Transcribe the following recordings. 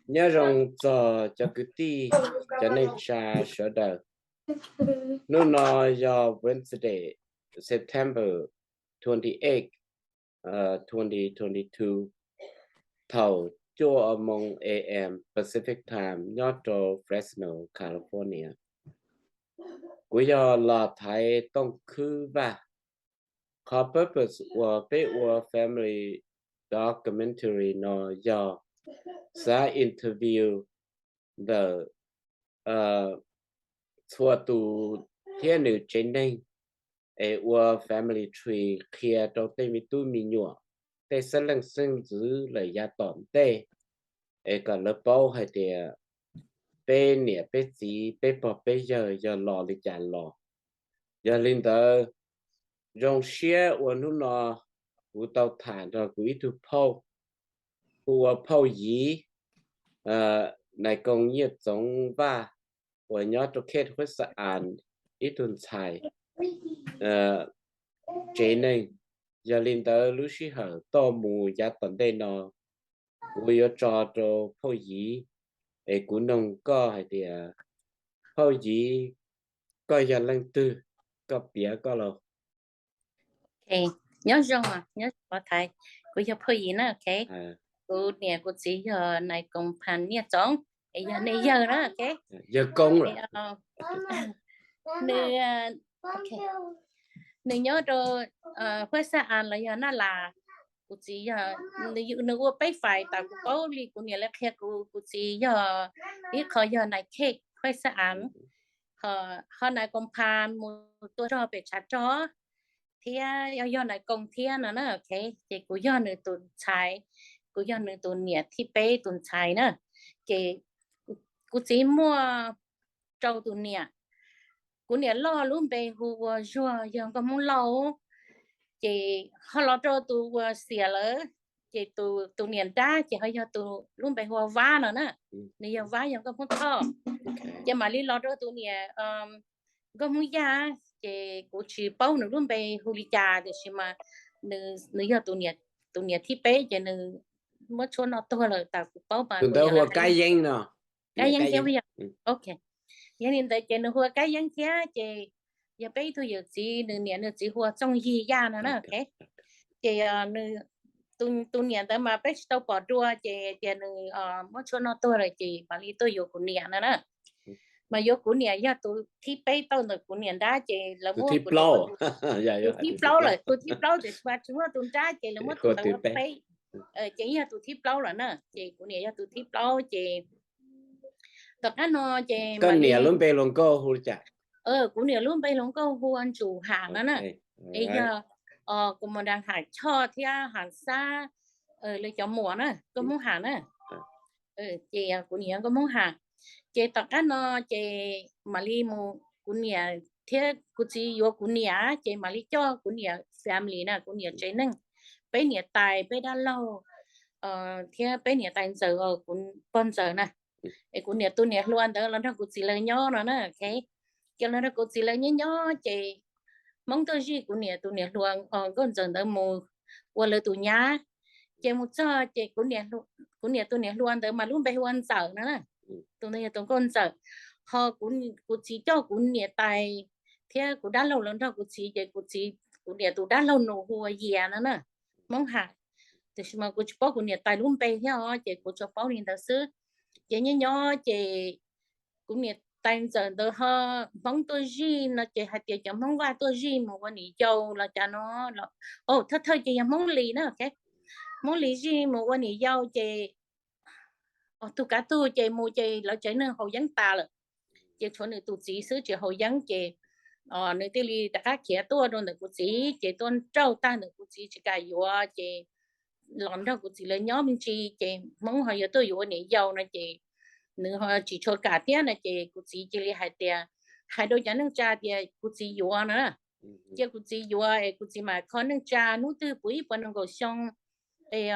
Nyob zoo txog cov kwv tij, cov neej tsa sawv daws. Hnub no yog Wednesday, September twenty eight, uh, twenty twenty two, thaum cuaj moos A M Pacific Time nyob rau Fresno, California. Kuv yog Los Thaiv Tooj Khwb Vaj. Qhov purpose uas peb ua family documentary no yog xav interview ntawm txhua tus thiab nws tsev neeg, es ua family tree qhia rau tej me tub me nyuam, tej xeeb leej xeeb ntxwv lawm yav tom ntej, es kom lawv paub hais tias peb niam peb txiv, peb pog peb yawg yog los li cas los. Yog li ntawd, zoo siab uas hnub no kuv tau tham nrog kuv ib tug phauj, kuv ua phauj Yiv, Nais Koo Nyiaj Txoov Vaj, uas nyob rau Khet Huab Xa As, ib tug ntxhais tsev neeg. Yog li ntawd, lub sij hawm toj mus yav tom ntej no, kuv yuav tso rau phauj Yiv, es kuv noog koj hais tias, phauj Yiv, koj yog leej twg? Koj piav koj los. Nyob zoo, nyob zoo Los Thaiv, kuv yog phauj Yiv na. Kuv niam kuv txiv yog Nais Koo Phas Nyiaj Txoov, es yog nej yawg na. Yawg Koo, nws nws nyob rau Huab Xa As los yog Naj Las. Kuv txiv yog, nws ua peb fais tas kuv paub li kuv niam lawv qhia kuv, kuv txiv yog ib qho yog Nais Khej Huab Xa As, ho Nais Koo Phas mus tua rog pem tshav rog thiab yog Nais Koo thiab no na. Ces kuv yog nws tus ntxhais, kuv yog nws tus niam thib peb tus ntxhais na. Ces kuv txiv muaj rau tus niam. Kuv niam loj lub npe hu ua Zuag, yog nkauj Hmoob Lauj. Ces ho los rau tus uas xiam lawm, ces tus niam nrab ces ho yog tus lub npe hu ua Vab no na. Nws yog Vab, yog nkauj Hmoob Thoj. Ces mam li los rau tus niam nkauj Hmoob Yaj, ces kuv tsis paub nws lub npe hu li cas, tiam sis mas nws yog tus niam thib peb, ces nws muab tshuaj noj tuag lawm tas kuv paub mas tus ntawd hu ua Kab Yeeb no. Kab Yeeb thiab. Yog li ntawd ces nws hu ua Kab Yeeb thiab, ces yog peb ib tug yawm txiv, nws niam nws txiv hu ua Txooj Yig Yaj no na. Ces tus niam ntawd mas peb tsis tau pom dua, ces tias nws muab tshuaj noj tuag lawm ces mam li tuaj yuav kuv niam no na. Mas yuav kuv niam yog tus thib peb tau ntawm kuv niam nrab, ces lawv muab tus thib plaub lawm, tus thib plaub tiam sis mas tsis muaj tus nrab, ces lawv muab tus ntawd ua peb. Ces yog tus thib plaub lawm na, ces kuv niam yog tus thib plaub ces tom qab no ces koj niam lub npe hluas nkauj hu li cas? Kuv niam lub npe hluas nkauj hu ua Ntsum Ham no na. Es yog kuv mus nrag Ham Choj thiab Ham Xab, lawv cov muam na, nkauj Hmoob Ham na. Ces kuv niam nkauj Hmoob Ham. Ces tom qab no ces mam li mus, kuv niam thiab kuv txiv yuav kuv niam, ces mam li coj kuv niam family na, kuv niam tsev neeg, peb niam tais peb dab laug thiab peb niam tais ntxawm, kuv pog ntxawm na. Es kuv niam tus niam hluas ntawd los nrog kuv txiv lawv nyob no na. Ces los nrog kuv txiv lawv nyob nyob ces Hmoob tuaj zij kuv niam tus niam hluas nkauj ntxawm ntawd mus ua lawv tus nyab. Ces mus txog ces kuv niam tus niam hluas ntawd mas lub npe hu ua Ntxawm no na. Tus ntawd yog tus nkauj ntxawm. Ho kuv txiv coj kuv niam tais thiab kuv dab laug los nrog kuv txiv, ces kuv txiv, kuv niam tus dab laug nus hu ua Yias no na, Hmoob Ham. Tiam sis mas kuv tsis paub kuv niam tais lub npe thiab os, ces kuv tsuas paub li ntawd xwb. Ces nyob nyob ces kuv niam tais ntxawm ntawd ho Hmoob tuaj zij no ces hais tias cov Hmoob Vaj tuaj zij mus ua niam yau los cas no. Thawj thawj ces yog Hmoob Lis na. Hmoob Lis zij mus ua niam yau ces tug kav tug ces mus ces lawv tsev neeg haus yeeb tas lawm. Ces tshuav nws tus txiv xwb tsis haus yeeb ces nws thiaj li rov qab khiav tuaj rau ntawm kuv txiv, ces tuaj nrauj tag ntawm kuv txiv tsis kam yuav, ces los nrog kuv txiv lawv nyob me ntsis, ces Hmoob ho yuav tuaj yuav ua niam yau no ces nws ho tsis tshua kam thiab no ces kuv txiv cia li hais tias, hais rau cov neej tsa tias kuv txiv yuav no na. Cia kuv txiv yuav es kuv txiv mam kho neej tsa, hnub twg puv ib puas nees nkaum xyoo es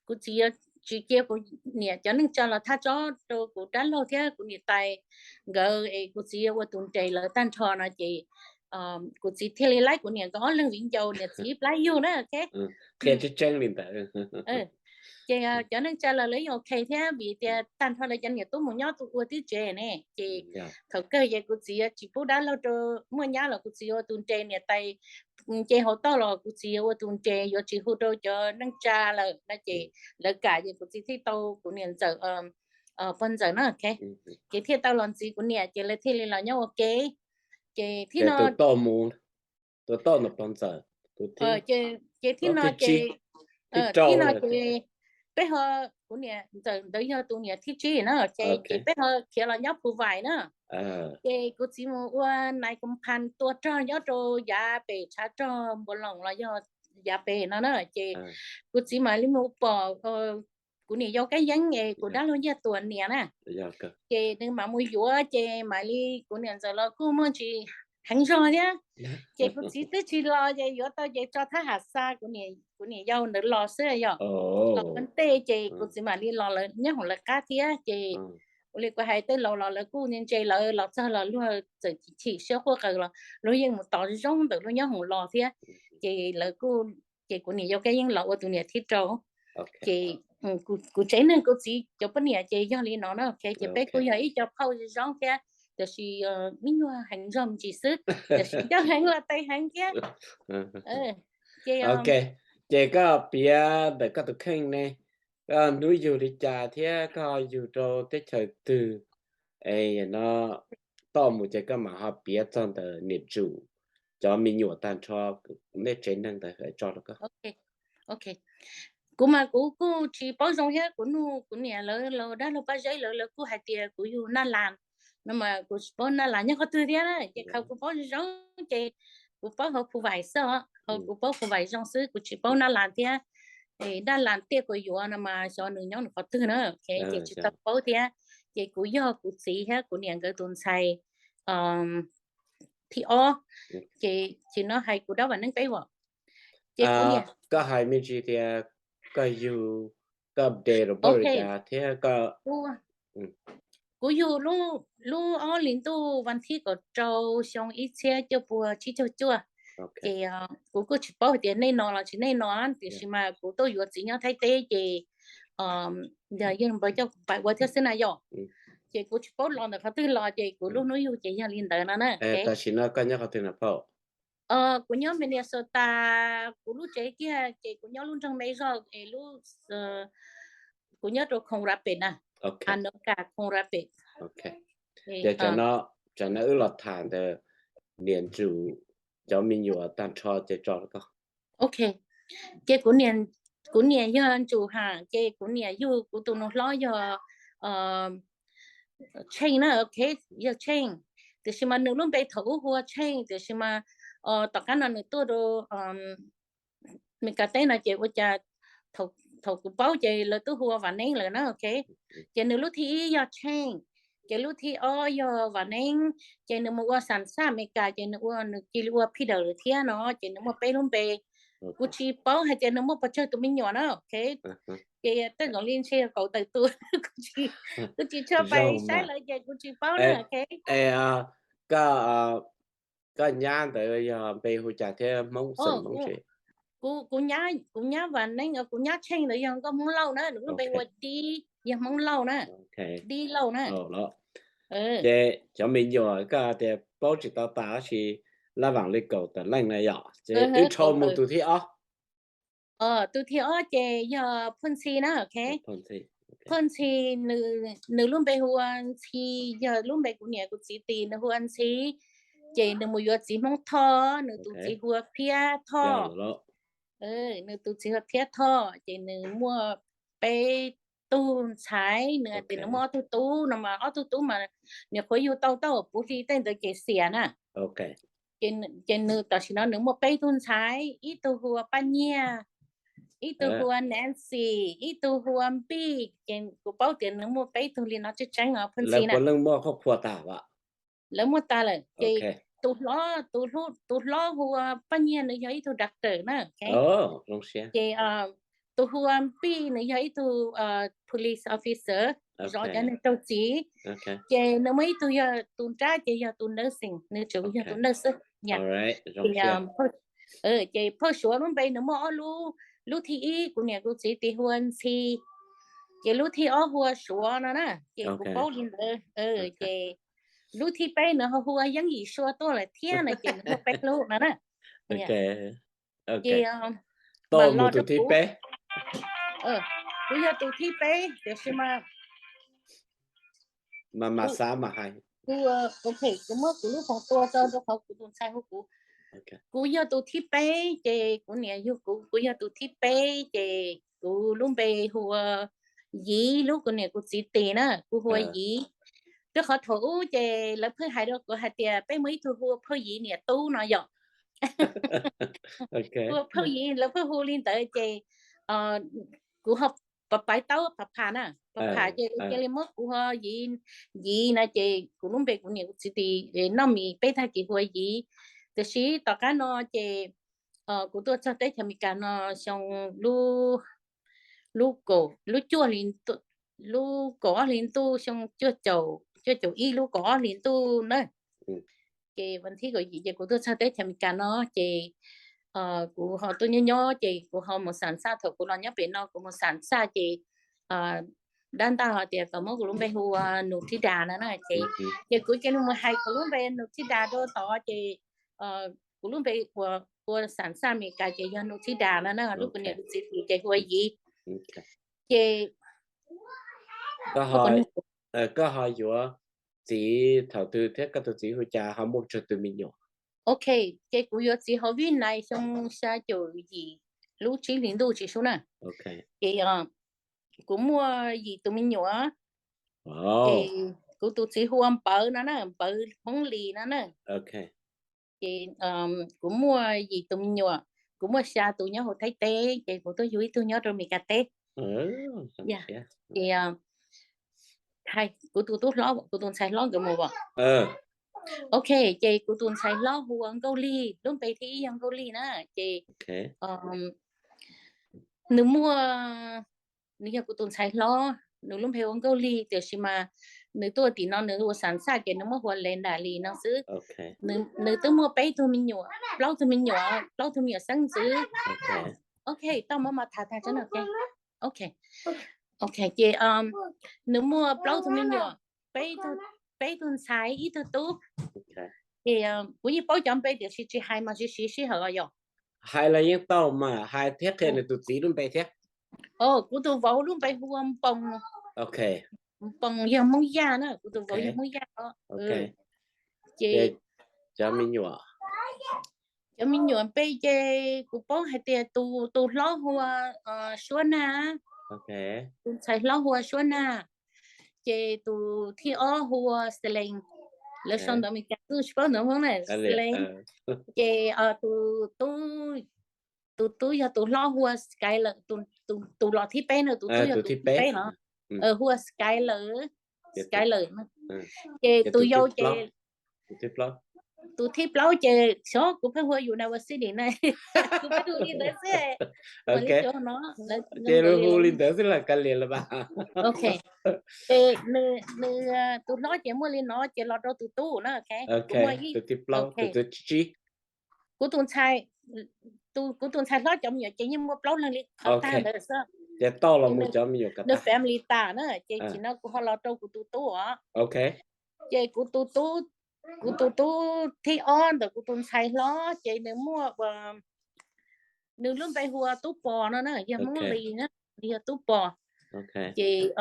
kuv txiv yuav tsis cia kuv niam cov neej tsa los thaj tsob rau kuv dab laug thiab kuv niam tais nkawd es kuv txiv yuav ua tus nres lawv tag nrho no ces kuv txiv thiaj li laib kuv niam nkawd ob leeg viv ncaus niam txiv ib plab yug na. Qhia tseeb tseeb li ntawd. Ces cov neej tsa los lawv yeej ok thiab vim tias tag nrho lawv cov niam tub mus nyob ua tib tsev ne. Ces thaum kawg ces kuv txiv tsis pub dab laug rau, muaj nyab los kuv txiv ua tus nres niam tais, nce hauv toj los kuv txiv ua tus nres yuav tsis hu rau cov neej tsa lawm no ces lawv kam ces kuv txiv thiaj tau kuv niam ntxawm, pog ntxawm na, ces thiaj tau los ntxiv kuv niam ces lawv thiaj li los nyob ua ke. Ces thiab no, ces thiab no ces, peb ho, kuv niam ntxawm ntawd yog tus niam thib tsib na, ces peb ho khiav los nyob Phu Vais na. Ces kuv txiv mus ua nais koom phan tua rog nyob rau yav pem tshav rog Npuas Loos los yog yav pem no na. Ces kuv txiv mam li mus pom kuv niam yau Kab Yeeb es kuv dab laug Nyiaj Tuam niam na. Ces nws mam mus yuav ces mam li kuv niam ntxawm los kuj muaj ntsis heev zog thiab. Ces kuv txiv twb tsis los ces yuav tau ces tso thab ham xa kuv niam yau ntawd los xwb yom, los ua ntej ces kuv txiv mam li los lawv nyob hoom lawv qab thiab. Ces ua li kuv hais tej laus los lawv kuj ntse ntse, lawv los txog los luag txawm chim siab quaj qw los luag yeej mus tos zoo ntawm luag nyob hoom los thiab. Ces lawv kuj, ces kuv niam yau Kab Yeeb los ua tus niam thib rau. Ces kuv tsev neeg kuv txiv cov poj niam ces yog li no na, ces peb kuj yog ib co phauj zoo thiab, tiam sis me nyuam heev zog me ntsis xwb, tiam sis coj heev los tes heev thiab. Ces koj piav ntawm koj tus kheej ne, koj hnub yug li cas thiab koj yug rau teb chaws twg, es no toj mus ces koj mam ho piav txog ntawm niam tsum cov me nyuam tag nrho, nej tsev neeg ntawd tso rau koj. Kuv mas kuv kuj tsis paub zoo thiab, kuv nug kuv niam lawv, lawv dab laug Paj Zeb lawv, lawv kuj hais tias kuv yug Naj Las no mas kuv tsis paub Naj Las nyob qhov twg thiab na. Ces khaws kuv paub zoo ces kuv paub hauv Phu Vais xwb, hauv kuv paub Phu Vais zoo xwb, kuv tsis paub Naj Las thiab. Naj Las tiaj kuv yuav no mas xyov nws nyob nws qhov twg na, ces tsis tau paub thiab. Ces kuv yog kuv txiv thiab kuv niam nkawd tus ntxhais thib ob, ces tsis no hais kuv dab Vam Neeb peb vam. Ces kuv niam, koj hais me ntsis tias koj yug, koj date of birth cas thiab koj, kuv yug lub ob hlis ntuj vas thib kaum rau xyoo ib txhiab cuaj pua tsib caug cuaj. Ces kuv kuj tsis paub hais tias nej no los tsis nej no, tiam sis mas kuv tuaj yuav txiv nyob Thaib teb ces yog yeej npawg coj kuv pais ua thiab xwb na yom. Ces kuv tsis paub los ntawm qhov twg los ces kuv lub hnub yug ces yog li ntawd no na. Tam sim no koj nyob qhov twg no phauj? Kuv nyob Minnesota, kuv lub tsev kiag ces kuv nyob lub nroog me zog es lub, kuv nyob rau Coon Rapids na. Anoka, Coon Rapids. Ces tam no wb los tham ntawm niam tsum cov me nyuam tag nrho ces tso rau koj. Ok, ces kuv niam yog Ntsum Ham, ces kuv niam yug kuv tus nus hlob yog Tsheej na, ok, yog Tsheej. Tiam sis mas nws lub npe thaum ub hu ua Tsheej, tiam sis mas tom qab no nws tuaj rau Meskas teb no ces ua cas thaum kuv paub ces lawv twb hu ua Vam Neeb lawm na, ok. Ces nws lub thib ib yog Tsheej, ces lub thib ob yog Vam Neeb, ces nws mus ua xam xaj Amelikas ces nws ua, nws cia li ua Peter lawm thiab no, ces nws muaj peb lub npe. Kuv tsis paub hais tias nws muaj pes tsawg tus me nyuam na, ok. Ces tej zaum li ntshe yog kaum tawm tus, kuv tsis tshua pais saib lawv ces kuv tsis paub na, ok. Koj, koj nyab ntawd yog npe hu cas thiab Hmoob xeem Hmoob tsev? Kuv, kuv nyab Vam Neeb, kuv nyab Tsheej ntawd yog nkauj Hmoob Lauj na, nws lub npe hu ua Dib, yog Hmoob Lauj na. Dib Lauj na. Ces cov me nyuam koj tias paub tsis tau tas tab sis laj vam li kaum tawm leej na yom, ces wb rho mus tus thib ob. Tus thib ob ces yog Phoj Ntxhi na, ok. Phoj Ntxhi, nws lub npe hu ua Ntxhi, yog lub npe kuv niam kuv txiv tis, nws hu ua Ntxhi. Ces nws mus yuav txiv Hmoob Thoj, nws tus txiv hu ua Phiab Thoj. Nws tus txiv hu ua Phiab Thoj, ces nws muaj peb tug ntxhais, nws tias nws muaj ob tug tub no mas ob tug tub mas niam qhuav yug tau tau puv hli tej ntawd ces xiam na. Ces nws tam sim no nws muaj peb tug ntxhais, ib tug hu ua Paj Nyiag, ib tug hu ua Nancy, ib tug hu ua Npij. Ces kuv paub tias nws muaj peb tug li no tseeb tseeb os Phoj Ntxhi na. Lawv muaj qhov qhua tas lawm. Lawv muaj tas lawm ces tus hlob, tus hlob hu ua Paj Nyiag nws yog ib tug doctor na. Ces tus hu ua Npij nws yog ib tug police officer, zov cov neeg raug txim. Ces nws muaj ib tug yog tus nrab ces yog tus nursing, nws tseem yog tus nurse xwb. Ces Phoj Suav lub npe nws muaj ob lub, lub thib ib kuv niam kuv txiv tis hu ua Ntxhi, ces lub thib ob hu ua Suav no na, ces kuv paub li ntawd. Ces lub thib peb nws ho hu ua Yeeb Yim Sua tuaj lawm thiab no ces nws hu peb lub no na. Ces tau mus tus thib peb. Kuv yog tus thib peb tiam sis mas mas mas xav mas hais. Kuv, ok, kuv muab kuv lub foos tua tso rau qhov kuv tus ntxhais hu kuv. Kuv yog tus thib peb ces kuv niam yug kuv, kuv yog tus thib peb ces kuv lub npe hu ua Yiv, lub kuv niam kuv txiv tis na, kuv hu ua Yiv. Rau qhov thaum ub ces lawv pheej hais rau kuv hais tias peb muaj ib tug hu ua Phauj Yiv niam tub no yom. Hu ua Phauj Yiv, lawv pheej hu li ntawd ces kuv ho pab pais taub pab pham na, pab pham ces lawv cia li muab kuv hu ua Yiv, Yiv na ces kuv lub npe kuv niam kuv txiv tis noj mis peb tag kis hu ua Yiv. Tiam sis tom qab no ces kuv tuaj txog teb chaws Amelikas no xyoo lub, lub kaum, lub cuaj hli, lub kaum ob hli ntuj xyoo cuaj caum, cuaj caum ib lub kaum ob hli ntuj na. Ces vas thib kaum yim ces kuv tuaj txog teb chaws Amelikas no ces kuv ho tuaj nyob nyob ces kuv ho mus xam xaj, thaum kuv los nyob pem no kuv mus xam xaj ces dab ntaj ho tias kom muab kuv lub npe hu ua Nus Thib Das no na ces, ces kuv cia li mus hais kuv lub npe Nus Thib Das rau tod ces kuv lub npe ua xam xaj Amelikas ces yog Nus Thib Das no na, lub kuv niam kuv txiv tis ces hu ua Yiv. Ces koj ho yuav txiv thaum twg thiab koj tus txiv hu cas ho muaj tsawg tus me nyuam? Ok, ces kuv yuav txiv hauv Vib Nais xyoo xya caum yim lub tsib hli ntuj tsis sub na. Ces kuv muaj yim tus me nyuam. Ces kuv tus txiv hu ua Npawv no na, Npawv Hmoob Lis no na. Ces kuv muaj yim tus me nyuam, kuv muaj xya tus nyob hauv Thaib teb ces kuv tuaj yug ib tug nyob rau Amelikas teb. Ces kuv tus tub hlob, kuv tus ntxhais hlob nkawd mus os. Ok, ces kuv tus ntxhais hlob hu ua Nkauj Lig, lub npe thib ib yog Nkauj Lig na. Ces nws muaj, nws yog kuv tus ntxhais hlob, nws lub npe hu ua Nkauj Lig tiam sis mas nws tuaj tim no nws ua xam xaj ces nws muab hu ua Lev Ntas Lis no xwb. Nws twb muaj peb tug me nyuam, plaub tug me nyuam, plaub tug me nyuam xeeb ntxwv. Ok, tau mov mas tham tag tso na. Ok, ces nws muaj plaub tug me nyuam, peb tug ntxhais ib tug tub. Ces kuv yeej paub cov npe tiam sis tsis hais mas tsis siv sij hawm os yom. Hais los yeej tau mas, hais thiab qhia nws tus txiv lub npe thiab. Kuv tus vauv lub npe hu ua Npoos. Npoos yog Hmoob Yaj na, kuv tus vauv yog Hmoob Yaj os. Ces cov me nyuam, cov me nyuam npe ces kuv paub hais tias tus hlob hu ua Suab Nag, tus ntxhais hlob hu ua Suab Nag, ces tus thib ob hu ua Selees, lawv sau ntawv Meskas kuj tsis paub ntawv Hmoob na, Selees. Ces tus tub, tus tub yog tus hlob hu ua Skyler, tus los thib peb na, tus tub yog tus thib peb no, hu ua Skyler, Skyler. Ces tus yau ces, tus thib plaub ces xyov kuv pheej hu ua University na, kuv pheej hu li ntawd xwb. Ces hu li ntawd xwb los kav liam los mas. Ces nws, tus hlob ces muaj li no ces los rau tus tub na. Tus thib plaub, tus tsib. Kuv tus ntxhais, kuv tus ntxhais hlob cov me nyuam ces yeej muaj plaub leeg li qhov tag ntawd xwb. Ces tau los mus cov me nyuam, nws family tas na, ces tam sim no kuv ho los rau kuv tus tub os. Ces kuv tus tub, kuv tus tub thib ob ntawm kuv tus ntxhais hlob ces nws muaj, nws lub npe hu ua Tub Pos no na, yog Hmoob Lis na, nws yog Tub Pos. Ces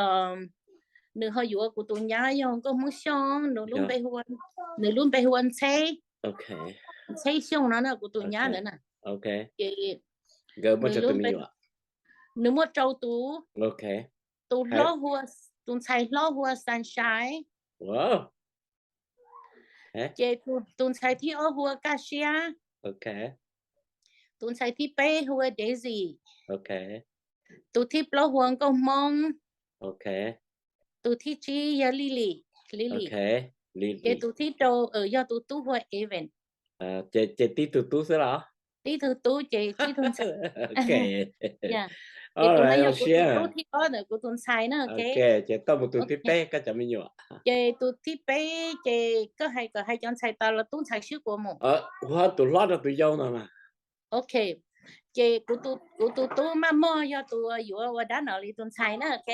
nws ho yuav kuv tus nyab yog nkauj Hmoob Xyooj, nws lub npe hu ua, nws lub npe hu ua Ntxheb, Ntxheb Xyooj no na, kuv tus nyab ntawd na. Ces nws muaj rau tus, tus hlob hu ua, tus ntxhais hlob hu ua Sunshine. Ces tus ntxhais thib ob hu ua Kaj Siab. Tus ntxhais thib peb hu ua Daisy. Tus thib plaub hu ua Nkauj Hmoob. Tus thib tsib yog Lily, Lily. Ces tus thib rau yog tus tub hu ua Evan. Ces tib tug tub xwb los? Tib tug tub ces tib tug ntxhais. Ces tus no yog kuv tus tub thib ob ntawm kuv tus ntxhais na. Ces tau mus tus thib peb koj cov me nyuam. Ces tus thib peb ces koj hais kom hais cov ntxhais tas los tub ntxhais sib kuas mus. Hu tus hlob rau tus yau no mas. Ok, Ces kuv tus tub maj mog yog tus yuav ua dab no li tus ntxhais na, ok.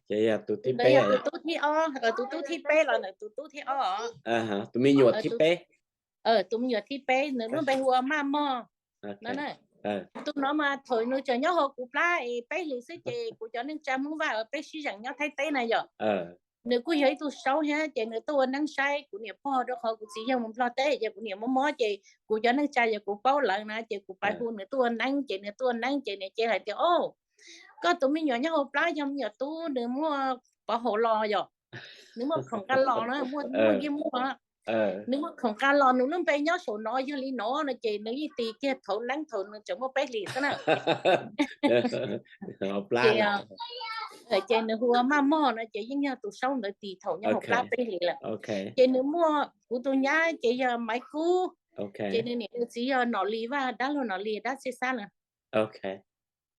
Ces yog tus thib peb, yog tus tub thib ob, tus tub thib peb los ntawm tus tub thib ob. Tus me nyuam thib peb, tus me nyuam thib peb nws lub npe hu ua Maj Mog no. Tus no mas thaum nws tseem nyob hauv kuv plab es peb hlis xwb ces kuv cov neej tsa Hmoob Vaj peb sib zeem nyob Thaib teb na yom. Nws kuj yog ib tug saub thiab ces nws tuaj ua neeb saib kuv niam pog rau qhov kuv txiv yog mus Nplog teb ces kuv niam mob mob ces kuv cov neej tsa yog kuv paub lawv na ces kuv pais hu nws tuaj ua neeb ces nws tuaj ua neeb ces nws cia hais tias, o, koj tus me nyuam nyob hauv plab yog me nyuam tub, nws muaj pov haum los yom, nws muaj khoom nqa los na, muaj muaj yeej muaj, nws muaj khoom nqa los, nws lub npe nyob saum no yog li no no ces nws yeej tis kiag thaum neeb thaum nws tseem muaj peb hlis xwb na. Ces nws hu ua Maj Mog no ces yeej yog tus saub ntawd tis thaum nyob hauv plab peb hlis lawm. Ces nws muaj, kuv tus nyab ces yog Maiv Kub, ces nws niam nws txiv yog Nom Lis Vaj, dab laug Nom Lis, dab Txhiaj Xab na.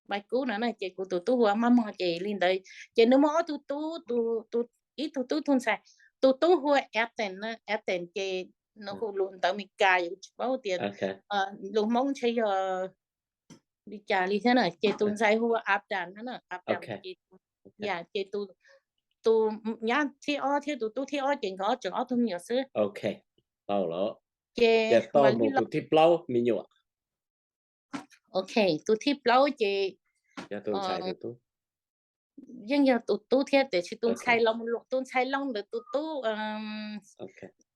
Maiv Kub no ces kuv tus tub hu ua Maj Mog ces li ntawd. Ces nws muaj ob tug tub, ib tug tub tus ntxhais, tus tub hu ua Eaton, Eaton ces nws hu lus ntawv Meskas yus tsis paub tias lus Hmoob ntshe yog li cas li thiab na. Ces tus ntxhais hu ua Abdam na, Abdam ces, ces tus nyab thib ob thiab tus tub thib ob ces nkawd tseem ob tug me nyuam xwb. Ces tus thib plaub me nyuam. Ok, tus thib plaub ces yeej yog tus tub thiab tiam sis tus ntxhais los, tus ntxhais loo ntawm tus tub,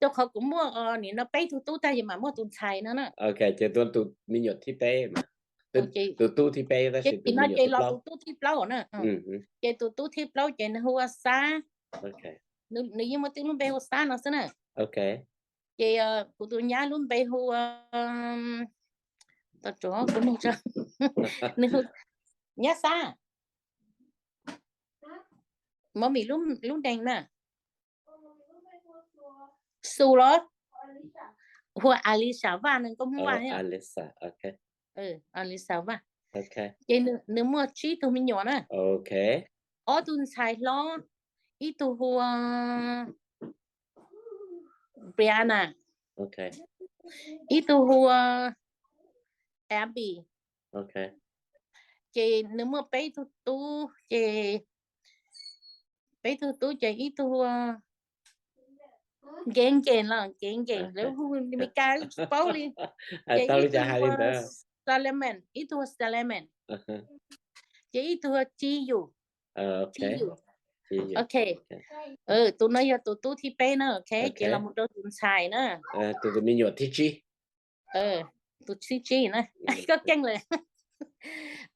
rau qhov kuv muaj nim no peb tug tub tag yus mam muaj tus ntxhais no na. Ces tus me nyuam thib peb, tus tub thib peb, tab sis tus no ces los tus tub thib plaub na. Ces tus tub thib plaub ces nws hu ua Xab. Nws yeej muaj tib lub npe hu Xab no xwb na. Ces kuv tus nyab lub npe hu ua, nws, nyab Xab, Mov Mis lub neej na. Xus los? Hu ua Alisa Vaj, nws nkauj Hmoob Vaj thiab. Alisa Vaj. Ces nws muaj tsib tug me nyuam na. Ob tug ntxhais hlob, ib tug hu ua Brianna, ib tug hu ua Abby. Ces nws muaj peb tug tub ces, peb tug tub ces ib tug hu ua Nkees Nkees los Nkees Nkees, lawv hu Meskas tsis paub li. Ces ib tug hu ua Salomon, ib tug hu ua Salomon. Ces ib tug hu ua Ci Yus. Ci Yus. Ok. Tus no yog tus tub thib peb na, ok, ces los mus rau tus ntxhais na. Tus me nyuam thib tsib. Tus thib tsib na. Koj keej lawm.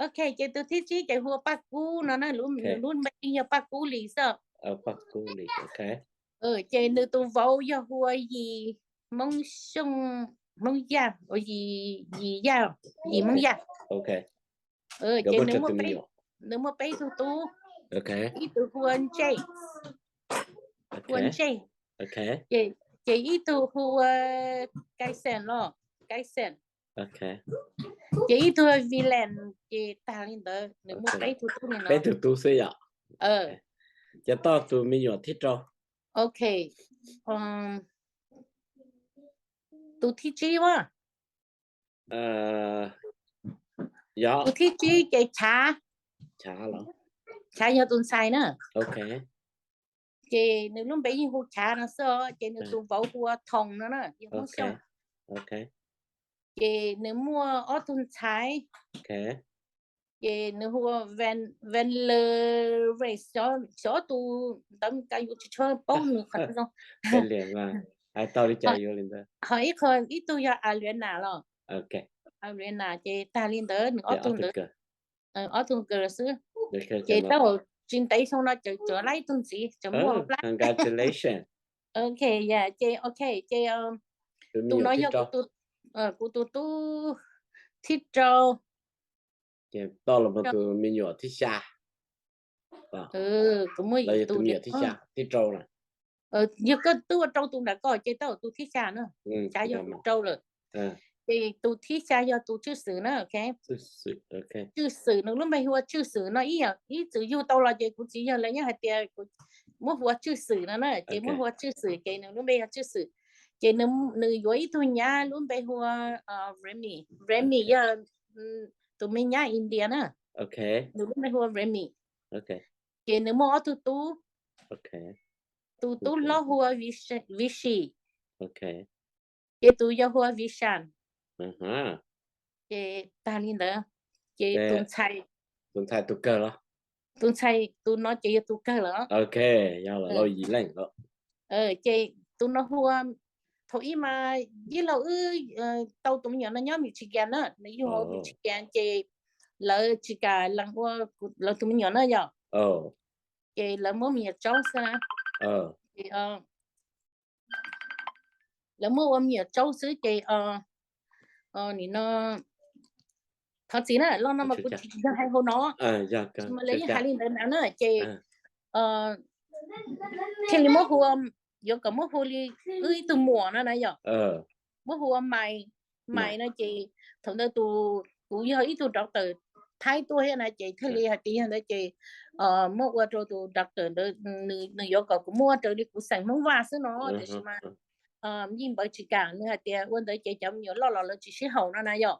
Ok, ces tus thib tsib ces hu ua Paj Kub no na, nws lub npe yeej yog Paj Kub Lis xwb. Ces nws tus vauv yog hu ua Yim Hmoob Xyooj, Hmoob Yaj, Yim Yaj, Yim Hmoob Yaj. Ces nws muaj peb tug tub, ib tug hu ua Ntsej, hu ua Ntsej. Ces ib tug hu ua Kaixen los, Kaixen. Ces ib tug hu ua Vilen, ces tag li ntawd nws muaj peb tug tub li no. Peb tug tub xwb yom. Ces tau tus me nyuam thib rau. Ok. Tus thib tsib a. Tus thib tsib ces Chav. Chav yog tus ntxhais na. Ces nws lub npe yeej hu Chav no xwb, ces nws tus vauv hu ua Thoom no na, yog Hmoob Xyooj. Ces nws muaj ob tug ntxhais. Ces nws hu ua Van, Van Le Res, xyov ob tug ntawv Meskas yus tsis tshua paub nws qhov zoo. Ho ib qho, ib tug yog Aliana los. Aliana ces tag li ntawd nws ob tug ntawd, ob tug nkawd xwb. Ces tau tsis ntev xyoo no ces tseem laib ib tug ntxiv tseem muaj plab. Ok, ces ok ces tus no yog kuv tus tub thib rau. Ces tau los tus me nyuam thib xya. Kuv muaj yim tus me nyuam thib xya, thib rau na. Yog koj twb ua rau tus nram ko ces tau tus thib xya na. Xya yog tus rau lawm. Ces tus thib xya yog tus Tswj Xwm na, ok. Tswj Xwm, nws lub npe hu ua Tswj Xwm no ib yam, ib txwm yug tau los ces kuv txiv yog lawv nyob hais tias muab hu ua Tswj Xwm no na, ces muab hu ua Tswj Xwm ces nws lub npe yog Tswj Xwm. Ces nws yuav ib tug nyab lub npe hu ua Remy, Remy yog tus me nyab India na, nws lub npe hu ua Remy. Ces nws muaj ob tug tub, tus tub hlob hu ua Vishy, ces tus yau hu ua Vishan. Ces tag li ntawd, ces tus ntxhais, tus ntxhais tus kawg los, tus ntxhais tus no ces yog tus kawg lawm. Yog los yim leej. Ces tus no hu ua, thaum ub mas yij laug wb tau tus me nyuam no nyob Michigan na, nws yug hauv Michigan ces lawv tsis kam lees ua lawv tus me nyuam na yom. Ces lawv muab me nyuam tsaub xwb na. Lawv muab ua me nyuam tsaub xwb ces nim no thov txim na, lo no mas kuv tsis yog hais hauv no, mas lawv yeej hais li ntawd na ces thiaj li muab hu, yuav kom muab hu li wb ib tug muam no na yom, muab hu ua Maiv, Maiv no ces thaum ntawd kuv yog ib tug doctor Thaib tuaj thiab na ces thiaj li hais tias yog ntawd ces muab ua rau tus doctor ntawd, nws yuav kom kuv muab ua raws li kuv xeem Hmoob Vaj xwb no, tiam sis mas yeej npawg tsis kam, nws hais tias ua ntawd ces cov me nyuam loj los lawv tsis sib haum no na yom.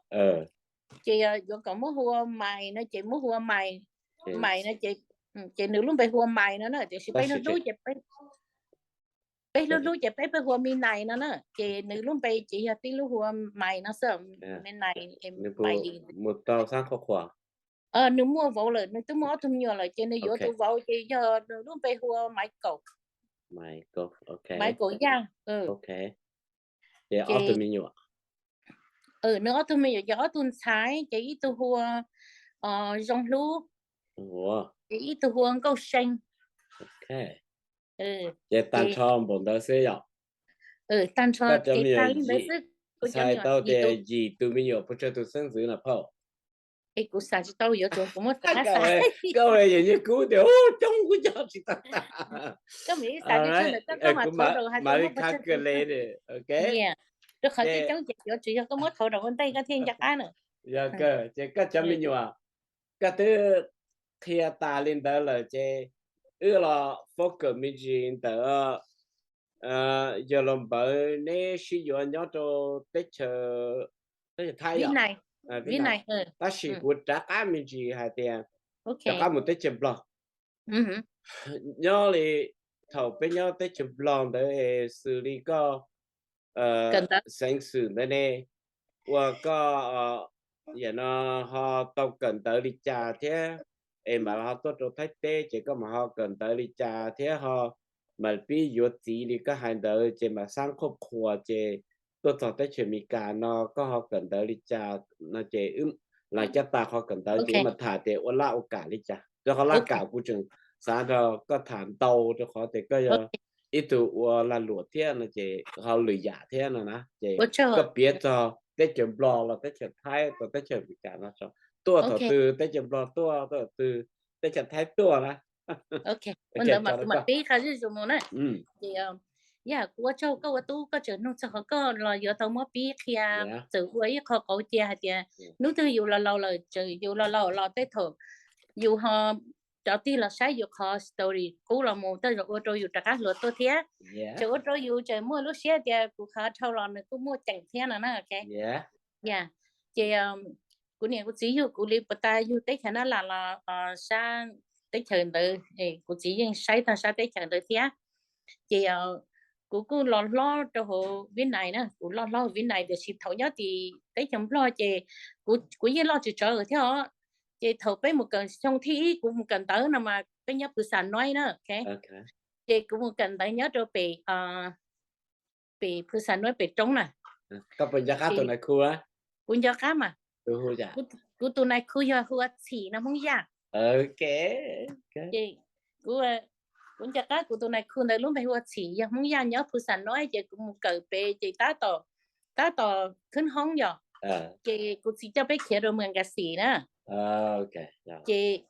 Ces yuav kom muab hu ua Maiv no ces muab hu ua Maiv, Maiv no ces, ces nws lub npe hu ua Maiv no na, tiam sis peb hlub hlub ces peb, peb hlub hlub ces peb peb hu ua Midnight no na, ces nws lub npe ces yog tib lub hu ua Maiv no xwb, Midnight, Maiv. Mus tau xab qhua qhuas. Nws muaj vauv lawm, nws twb muaj ob tug me nyuam lawm ces nws yuav tus vauv ces yog nws lub npe hu ua Michael. Michael Yaj. Ces ob tug me nyuam, nws ob tug me nyuam ces ob tug ntxhais ces ib tug hu ua Zoo Hlub, ces ib tug hu ua Nkauj See. Ces tag nrho npaum ntawd xwb yom. Tag nrho ces tag li ntawd xwb. Kuv txhais tau tias yim tus me nyuam puas tsawg tus xeeb ntxwv no phauj? Es kuv xav tsis tau, yuav tsum kuv muab xav. Koj yog nyiaj kub tias coob kuv coj tsis tau tas. Koj mam li xav li ntawd, koj mam li calculate. Rau qhov coob coob ces yuav tsum yog koj muab thauv rau ua ntej koj thiaj nco qab na. Yog kawg, ces koj cov me nyuam koj twb qhia tas li ntawd lawm ces wb los focus me ntsis ntawm yog los npawg neb sib yuav nyob rau teb chaws, teb chaws Thaib yom, Vib Nais. Tab sis kuv rov qab me ntsis hais tias rov qab mus teb chaws Nplog. Nyob li thaum peb nyob teb chaws Nplog ntawd es xws li koj xeev xwm ntawd ne, ua koj yam no ho tau kawm ntawv li cas thiab, es mam ho tuaj rau Thaib teb ces koj mam ho kawm ntawv li cas thiab ho mam pib yuav txiv li koj hais ntawd ces mam xab qhuab qhuas ces tuaj txog teb chaws Amelikas no koj ho kawm ntawv li cas no ces wb los coj tas qhov kawm ntawv ces wb mam tham tias ua laj ua kam li cas, rau qhov laj kam kuv tseem xav nrog koj tham ntau rau qhov tias koj yog ib tug ua lag luam thiab no ces ho lwm yam thiab no na ces koj piav txog teb chaws Nplog los teb chaws Thaib los teb chaws Amelikas no, tuaj thaum twg teb chaws Nplog tuaj, tuaj thaum twg teb chaws Thaib tuaj na. Ua ntawd mas kuv mam pib qha zuj zus mus na. Ces yog kuv ua tsaug koj ua tub koj tseem nug txog qhov koj los yuav tau muab pib qhia, txawm ua ib qho qauv cia hais tias hnub twg yus los laus lawm, tseem yus los laus los tej thaum yus ho rov tig los saib yus qhov story qub los mus tej zaum ua rau yus rov qab hluas tuaj thiab. Tseem ua rau yus tseem muaj lub siab tias kuv qhov dhau los nws kuj muaj ceem thiab no na. Ces kuv niam kuv txiv yug kuv li puas tas yug teb chaws Nab Las los sab teb chaws ntawd, kuv txiv yeej saib tag sab teb chaws ntawd thiab. Ces kuv kuj los hlob rau hauv Vib Nais na, kuv loj hlob hauv Vib Nais tiam sis thaum nyob tim teb chaws Nplog ces kuv yeej loj tsis tsawg thiab os. Ces thaum peb mus kawm xyoo thib ib kuv mus kawm ntawv no mas peb nyob Phu Xa Nuaib na. Ces kuv mus kawm ntawv nyob rau pem, pem Phu Xa Nuaib pem roob na. Kuv nco qab mas. Kuv tus nais khu yog hu ua Txhim no Hmoob Yaj. Ces kuv nco qab kuv tus nais khu ntawd lub npe hu ua Txhim yog Hmoob Yaj nyob Phu Xa Nuaib ces kuv mus kawm pem ces tab tom, tab tom khwb hoob yom. Ces kuv txiv coj peb khiav rau Moos Kas Xim na. Ces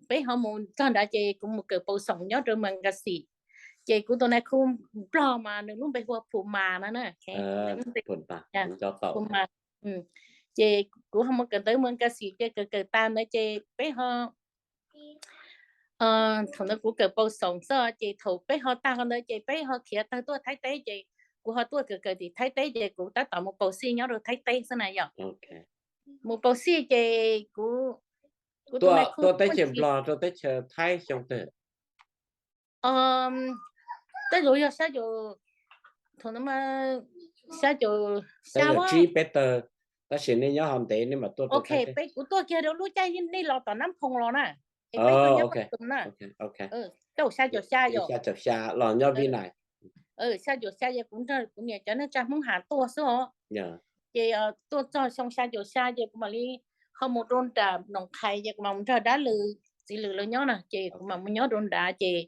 peb ho mus txog nrad ces kuv mus kawm paus xoom nyob rau Moos Kas Xim. Ces kuv tus nais khu Nplog mas nws lub npe hu ua Phu Mas no na. Phu Mas. Ces kuv ho mus kawm ntawv Moos Kas Xim ces kawm kawm tas ntawd ces peb ho, thaum ntawd kuv kawm paus xoom xwb ces thaum peb ho tag qhov ntawd ces peb ho khiav tawg tuaj Thaib teb ces kuv ho tuaj kawm kawm tim Thaib teb ces kuv tab tom mus paus xij nyob rau Thaib teb xwb na yom. mus paus xij ces kuv, kuv tus nais khu tuaj teb chaws Nplog rau teb chaws Thaib xyoo twg? Tej zaum yog xya caum, thaum no mas xya caum xya, tsib peb tawg, tab sis nej nyob ho ntev nej mam tuaj. Ok, peb kuv tuaj kiag rau lub caij nej los tom Nab Phoo los na, es peb tuaj nyob Paj Tum na. Tej zaum xya caum xya yog, xya caum xya los nyob Vib Nais. Xya caum xya yog kuv nrog kuv niam cov neej tsa Hmoob Has tuaj xwb os. Ces tuaj txog xyoo xya caum xya ces kuv mam li ho mus rau nram Noom Qhais ces kuv mam mus nrog dab Lwm txiv Lwm lawv nyob na, ces kuv mam mus nyob rau nrad ces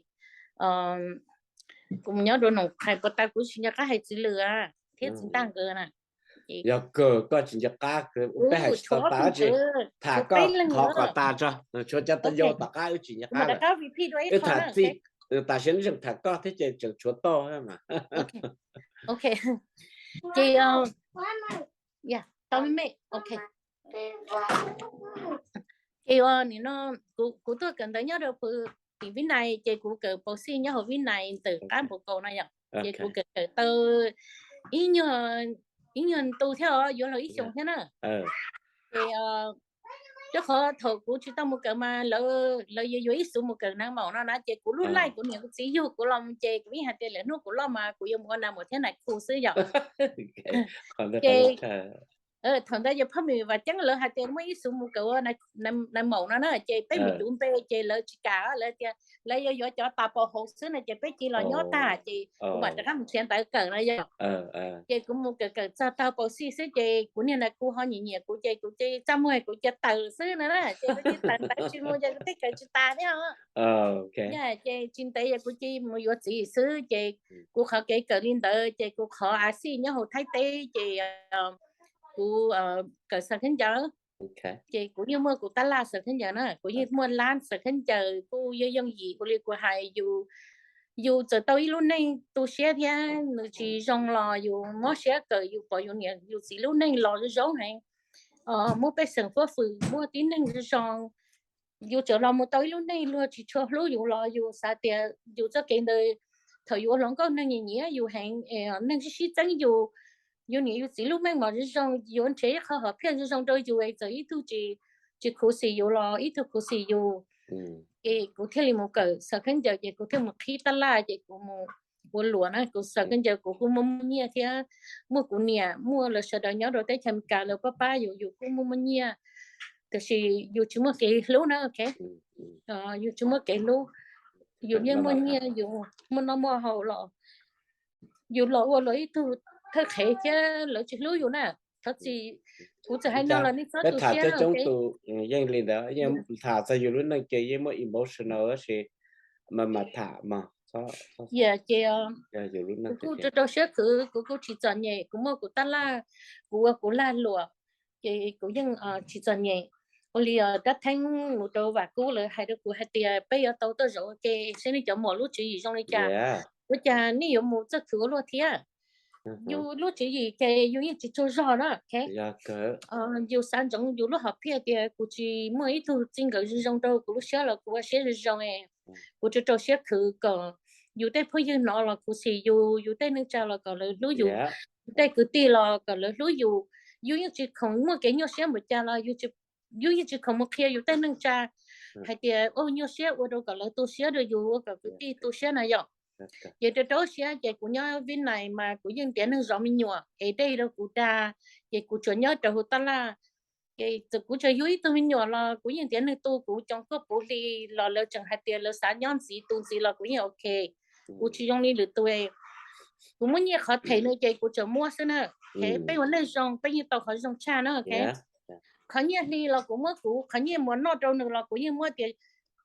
kuv mus nyob rau Noom Qhais puas tau kuv tsis nco qab hais txiv Lwm thiab txiv Ntaj nkawd na. Yog kawg koj tsis nco qab, peb hais tsis tau tas, tham koj qhov kom tas tso, tshuav cov tau yau tom qab wb tsis nco qab, wb tham txij, tam sim no tseem tham koj thiab ces tseem tshuav toj mas. Ok, ces tau me me, ok. Ces ua nim no kuv tuaj kawm ntawv nyob rau pw tim Vib Nais ces kuv kawm paus xij nyob hauv Vib Nais ntawm qab npau kaus no yom. Ces kuv kawm kawm tau ib nyuag, ib nyuag ntu thiab os, yuav luag ib xyoos thiab na. Ces rau qhov thaum kuv tsis tau mus kawm mas lawv yuav yuav ib xus mus kawm nais maum no na, ces kuv lub laij kuv niam kuv txiv yug kuv los mus ces kuv yeej hais tias lwm hnub kuv loj mas kuv yuav mus ua nais maum thiab nais khu xwb yom. Ces thaum ntawd yog phaj mim Vam Ceeb lawv hais tias muaj ib xus mus kawm ua nais maum no na, ces peb mus cuv npe ces lawv tsis kam, lawv tias lawv yuav yuav cov tas paus hauv xwb no ces peb cia los nyob tag ces kuv mam rov qab mus nrhiav ntawv kawm no yom. Ces kuv mus kawm kawm txog tag paus xij xwb ces kuv niag nais khu ho nyiam nyiam kuv ces kuv cia txaj muag kuv cia tawm xwb no na, ces kuv cia tawm ntawd tsis mus ces kuv thiaj kawm tsis tas thiab. Ces tsis ntev yog kuv cia mus yuav txiv xwb ces kuv qhov kev kawm li ntawd ces kuv qhov a xij nyob hauv Thaib teb ces kuv kawm xav khaub ncaws. Ces kuv yeej muaj kuv tab laj xav khaub ncaws na, kuv yeej muaj lab xav khaub ncaws kuj yeej yooj yim ua li kuv hais yus, yus txawm tau ib lub neej tu siab thiab nws tsis zoo los yus mob siab kawm yus pom yus niam yus txiv lub neej los zoo zoo heev, muaj pej xeem fuab fwm, muaj tib neeg zoo zoo. Yus txawm los mus tau ib lub neej luag tsis tshua hlub yus los yus xav tias yus txoj kev ntawd thaum yus ua hluas nkauj neeg nyiam nyiam yus heev, neeg sib sib txeeb yus, yus niam yus txiv lub meej mom zoo zoo, yuav nrhiav ib qho hom phiaj zoo zoo rau yus es txawm ib tug tsis, tsis khuv xim yus los ib tug khuv xim yus. Ces kuv thiaj li mus kawm xav khaub ncaws ces kuv thiaj mus qhib tab laj ces kuv mus ua luam na, kuv xav khaub ncaws kuv kuj muaj muaj nyiaj thiab, muaj kuv niam muaj lawv sawv daws nyob rau teb chaws Amelikas lawv pab pab yus, yus kuj muaj muaj nyiaj, tiam sis yus tsis muaj kev hlub na, ok. Yus tsis muaj kev hlub, yus yeej muaj nyiaj yus muaj noj muaj haus los yus los ua luag ib tug thawj qhev thiab lawv tsis hlub yus na. Thov txim, kuv txawm hais no los nej txhob tu siab na, ok. Yeej li ntawd, tham txog yus lub neej ces yeej muaj emotional tab sis mas mas tham mas, ces kuv kuj rau rau siab khwv, kuv kuj tsis txom nyem, kuv muaj kuv tab laj, kuv ua kuv lag luam, ces kuv yeej tsis txom nyem. Ua li dab theeb mus rau Vam Kub lawv hais rau kuv hais tias peb yuav tau tuaj zaum ua ke seb nej cov muam lub tswv yim zoo li cas, ua cas nej yuav mus txawj khwv ua luaj thiab. Yus lub tswv yim ces yus yeej tsis tsaug zog na, ok. Yus xav ntsoov yus lub hom phiaj tias kuv tsis muaj ib tug txij nkawm zoo zoo rau kuv lub siab los kuv ua siab zoo zoo, kuv rau rau siab khwv kom yus tej phooj ywg hnov los khuv xim yus, yus tej neej tsa los kom lawv hlub yus, yus tej kwv tij los kom lawv hlub yus. Yus yeej tsis khoom muaj kev nyuaj siab npaum cas los yus yeej tsis khoom mus qhia yus tej neej tsa hais tias ua nyuaj siab ua rau kom lawv tu siab rau yus, ua kom kwv tij tu siab na yom. Ces rau rau siab ces kuv nyob Vib Nais mas kuv yeej ntiav neeg zov me nyuam es dej rau kuv dag, ces kuv tsuas nyob rau hauv tab laj. Ces txawm kuv tseem yug ib tug me nyuam los kuv yeej ntiav neeg tu, kuv coos kuj puv hli los lawv tseem hais tias lawv xav nyob ntxiv tu ntxiv los kuv yeej ok. Kuv tsis zoo li lwm tus, kuv muaj nyiaj qhov them nws ces kuv tseem muab xwb na. Peb ua neej zoo peb yeej tau qhov zoo tshaj na, ok. Qhov nyiaj hli los kuv muab, kuv qhov nyiaj muab noj rau nws los kuv yeej muab tias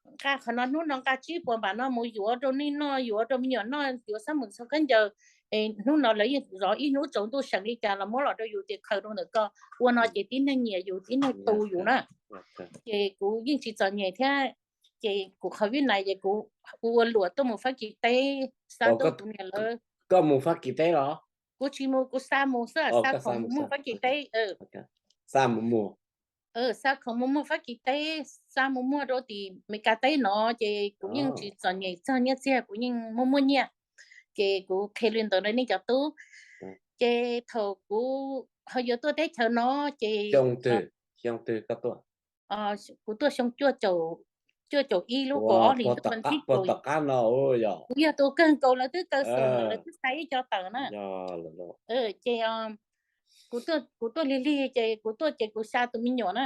nqa qhov no hnub no nqa tsib puas npam no mus yuav rau nej noj, yuav rau me nyuam noj, yuav xab mum xav khaub ncaws, hnub no lawv yeej zov ib hnub tsaus ntuj seem li cas los muab los rau yus tias khaws rau ntawm ko. Ua no ces tib neeg nyiam yus, tib neeg tu yus na. Ces kuv yeej tsis txom nyem thiab. Ces kuv qhov Vib Nais ces kuv ua luam tuaj mus Fab Kis teb xa tuaj tus niam lawv. Koj mus Fab Kis teb los? Kuv tsis mus, kuv xa mus xwb, xa khoom mus muag Fab Kis teb. Xa mus muag, xa khoom mus muag Fab Kis teb, xa mus muag rau tim Meskas teb no, ces kuv yeej tsis txom nyem txog nyiaj txiag, kuv yeej muaj muaj nyiaj. Ces kuv qhia li ntawd rau nej cov tub. Ces thaum kuv ho yuav tuaj teb chaws no ces Xyoo twg koj tuaj? Kuv tuaj xyoo cuaj caum ib lub kaum ob hlis ntuj vas thib kaum. Kuv yog tus kawg nkaus, lawv twb kaw xus lawm, lawv twb xa ib co tawm na. Ces kuv tuaj lig lig ces kuv tuaj ces kuv xa tus me nyuam na.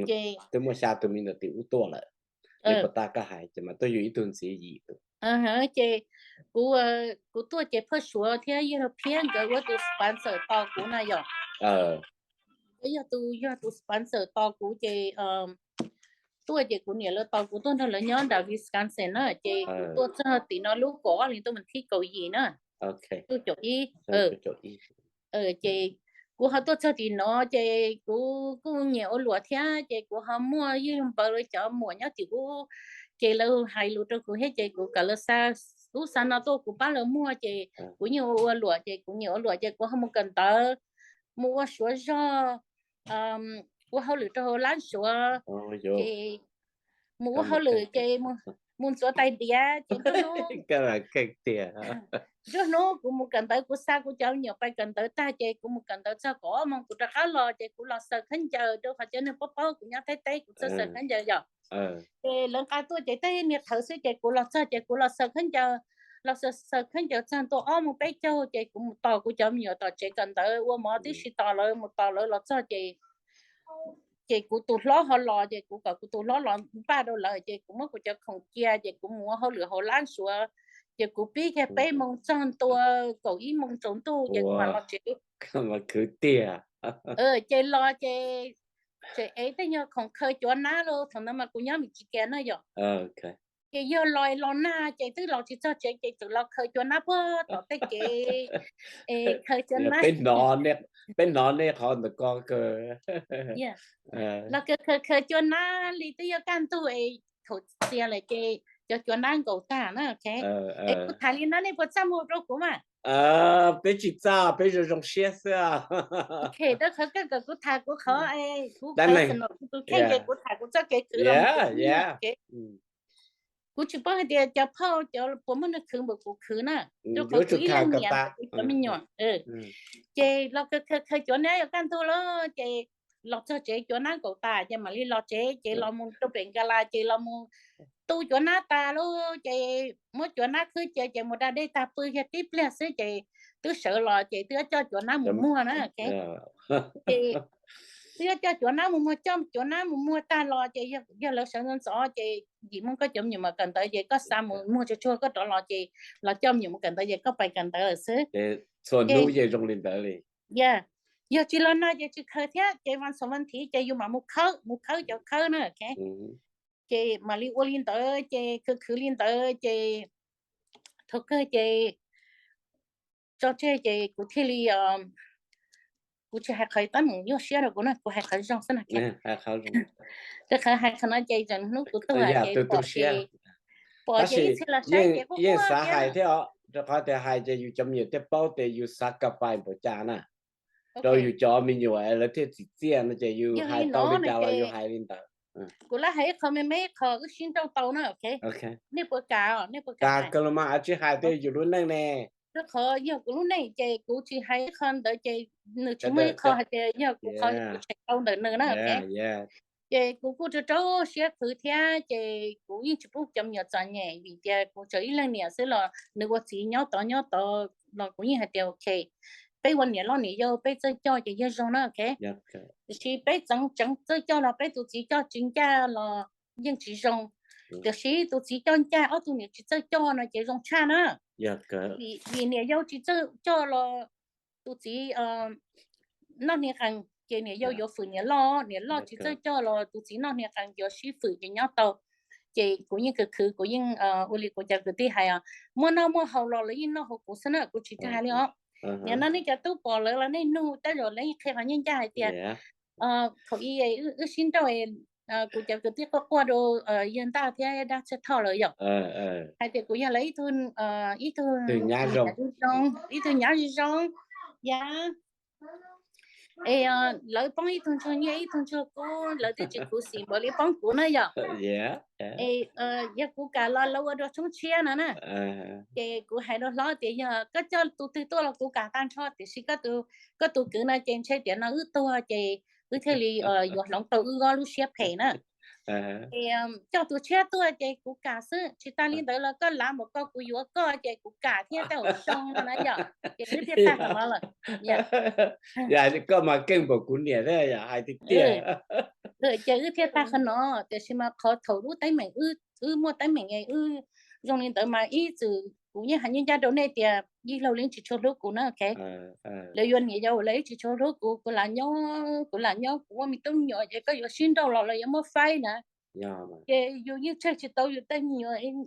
Ces twb muaj xya tus me nyuam tim ub tuaj lawm. Li puas tas koj hais ces mas tuaj yug ib tug ntxiv yim tus. Ces kuv, kuv tuaj ces phaj Suav thiab Yawg Laug Phiab nkawd ua tus sponsor tos kuv na yom. Yog tus, yog tus sponsor tos kuv ces tuaj ces kuv niam lawv tos kuv tuaj nrog lawv nyob nram Wisconsin na, ces kuv tuaj txog tim no lub kaum ob hlis ntuj vas thib kaum yim na. Cuaj caum ib. Ces kuv ho tuaj txog tim no ces kuv kuj nyiam ua luam thiab ces kuv ho muaj ywg npaws lawv cov muam nyob tim ub, ces lawv hais lus rau kuv thiab ces kuv kom lawv xa ub xa no tuaj kuv pab lawv muag ces kuv yeej ua ua luam ces kuv nyiam ua luam ces kuv ho mus kawm ntawv, mus ua suav zog, ua hauj lwm rau hauv lab suav, ces mus ua hauj lwm ces mus ntxuav tais diav ces nruab hnub kuv mus kawm ntawv kuv xa kuv cov me nyuam pais kawm ntawv tag ces kuv mus kawm ntawv txog kaum ob moos kuv rov qab los ces kuv los xaws khaub ncaws rau qhov cov neeg paub paub kuv nyob Thaib teb kuv txawj xaws khaub ncaws yom. Ces lawv nqa tuaj ces tej niag thawv xwb ces kuv los txog ces kuv los xaws khaub ncaws, los xaws khaub ncaws txog ntua ob moos peb caug ces kuv mus tos kuv cov me nyuam tom tsev kawm ntawv ua mov tib si tos lawv mus tos lawv los txog ces ces kuv tus hlob ho los ces kuv kom kuv tus hlob los npaj rau lawv ces kuv muab kuv cov khoom cia ces kuv mus ua hauj lwm hauv lab suav, ces kuv pib kiag peb moos txog ntua kaum ib moos tsaus ntuj ces kuv mam los tsev. Khwv tiag. Ces los ces tseem ev tej nyuag khoom khaws cuav nab los thaum ntawd mas kuv nyob Michigan na yom. Ces yog los los nag ces twb los tsis txog tsev ces txawm los khaws cuav nab puag tom tej kev, khaws cuav nab. Peb hnov nej qhov ntawm ko kawg. Los khaws khaws cuav nab li twb yuav kaj ntug es thaum txias lawm ces cov cuav nab nkaum tag na. Es kuv tham li no nej puas txaj muag rau kuv mas? Peb tsis txaj, peb zoo zoo siab xwb. Rau qhov koj kom kuv tham kuv qhov, kuv personal, kuv tus kheej ces kuv tham kuv txoj kev khwv los kuv, kuv tsis paub hais tias cov phauj cov puas muaj neeg khwv npaum kuv khwv na, rau qhov kuv ib leeg niam kuv cov me nyuam. Ces los khaws khaws cuav nab yuav kaj ntug lawm ces los txog tsev cuav nab nkaum tas ces mam li los tsev ces los mus rau pem Nkas Las ces los mus tu cuav nab tas lawm ces muab cuav nab khwb cia ces mus da dej tag pw kiag tib pliag xwb ces twb sawv los ces twb yuav coj cuav nab mus muag na. Ces twb yuav coj cuav nab mus muag, coj cuav nab mus muag tag los ces yog lawv sawv ntxov ntxov ces yim moos koj cov me nyuam mam kawm ntawv ces koj xa mus muag tsuag tsuag koj rov los ces los coj me nyuam mus kawm ntawv ces koj pais kawm ntawv lawm xwb. Txhua hnub yeej zoo li ntawd li. Yog tsis los nag ces tsis khaws thiab ces vas xov vas thiv ces yus mam mus khawb, mus khawb cov khawb na. Ces mam li ua li ntawd ces khwv khwv li ntawd ces thaum kawg ces tso tseg ces kuv thiaj li, kuv tsis hais qhov teeb meem nyuaj siab rau kuv na, kuv hais qhov zoo xwb na. Rau qhov hais qhov no ces tseem hnub kuv tuag ces pom ces, pom ces ib txhia los saib ces kuj yeej xav hais thiab os, rau qhov tias hais ces yus cov me nyuam thiaj paub tias yus xav ka pais npaum cas na. Rau yus cov me nyuam lawv thiaj txim txiaj no ces yus hais tau li cas los yus hais li ntawd. Kuv lam hais ib qho me me ib qho wb sib nrauj tau na. Nej puas kam, nej puas kam? Kawg los mas, tsis hais tias yus lub neej ne. Rau qhov yog kuv lub neej ces kuv tsis hais ib qho ntawd ces nws tsis muaj ib qho hais tias yog kuv qhov kuv tseem tau ntawm nws na. Ces kuv kuj rau rau siab khwv thiab ces kuv yeej tsis pub cov me nyuam txom nyem vim tias kuv tseem ib leeg niam xwb los nws ua txiv nyob tod nyob tod los kuv yeej hais tias ok, peb ua niam loj niam yau peb txawj coj ces yog zoo na. Tiam sis peb txeev tseev txawj coj los peb tus txiv coj tsis ncaj los yeej tsis zoo. Tiam sis tus txiv coj ncaj ob tug niam tsis txawj coj no ces zoo tshaj na. Vim niam yau tsis txawj coj los tus txiv noj hnia qees ces niam yau yuav fwm niam loj, niam loj tsis txawj coj los tus txiv noj hnia qees yuav sib fwm ces nyob tau. Ces kuv yeej khwv khwv, kuv yeej ua li kuv cov kwv tij hais, muaj noj muaj haus los lawv yeej noj hauv kuv xwb na, kuv tsis hais li os. Nim no nej cov tub pom lawv los nej nug tej zaum lawv yeej qhia qhov ncaj ncaj hais tias thaum ub wb sib nrauj, kuv cov kwv tij quaj quaj rau yawg Ntaj thiab dab Txhiaj Thoj lawv yom, hais tias kuv yog lawv ib tug, ib tug, ib tug nyab zoo zoo, yog es lawv poob ib tug ntsuag nyiaj ib tug ntsuag kub, lawv twb tsis khuv xim npaum li poob kuv na yom. Yog kuv kam los lawv ua dua tshoob tshiab no na. Ces kuv hais rau hlob tias yog koj coj tus twg tuaj los kuv kam tag nrho, tiam sis koj tus kwv no ces ntshe tiam no wb tuag ces wb thiaj li yuav hloov tau wb ob lub siab phem na. Ces coj tus tshiab tuaj ces kuv kam xwb, tsis tas li ntawd los koj lav npaum ko kuv yuav koj ces kuv kam thiab, tej zaum xyoo no na yom, ces wb thiaj tag qhov no lawm. Koj mas keej npaum kuv niam thiab yom, hais tiag tiag. Ces wb thiaj tag qhov no, tiam sis mas qhov thaum lub teeb meem wb muaj teeb meem wb zoo li ntawd mas ib txwm kuv yeej hais ncaj ncaj rau nej tias yij laug li tsis tshua hlub kuv na, ok. Lawv yuav niam yau lawv tsis tshua hlub kuv, kuv lam nyob, kuv lam nyob kuv muaj me tub me nyuam ces koj yuav sib nrauj los los yuav muab faib na. Ces yus yeej tseg tsis tau yus tej me nyuam,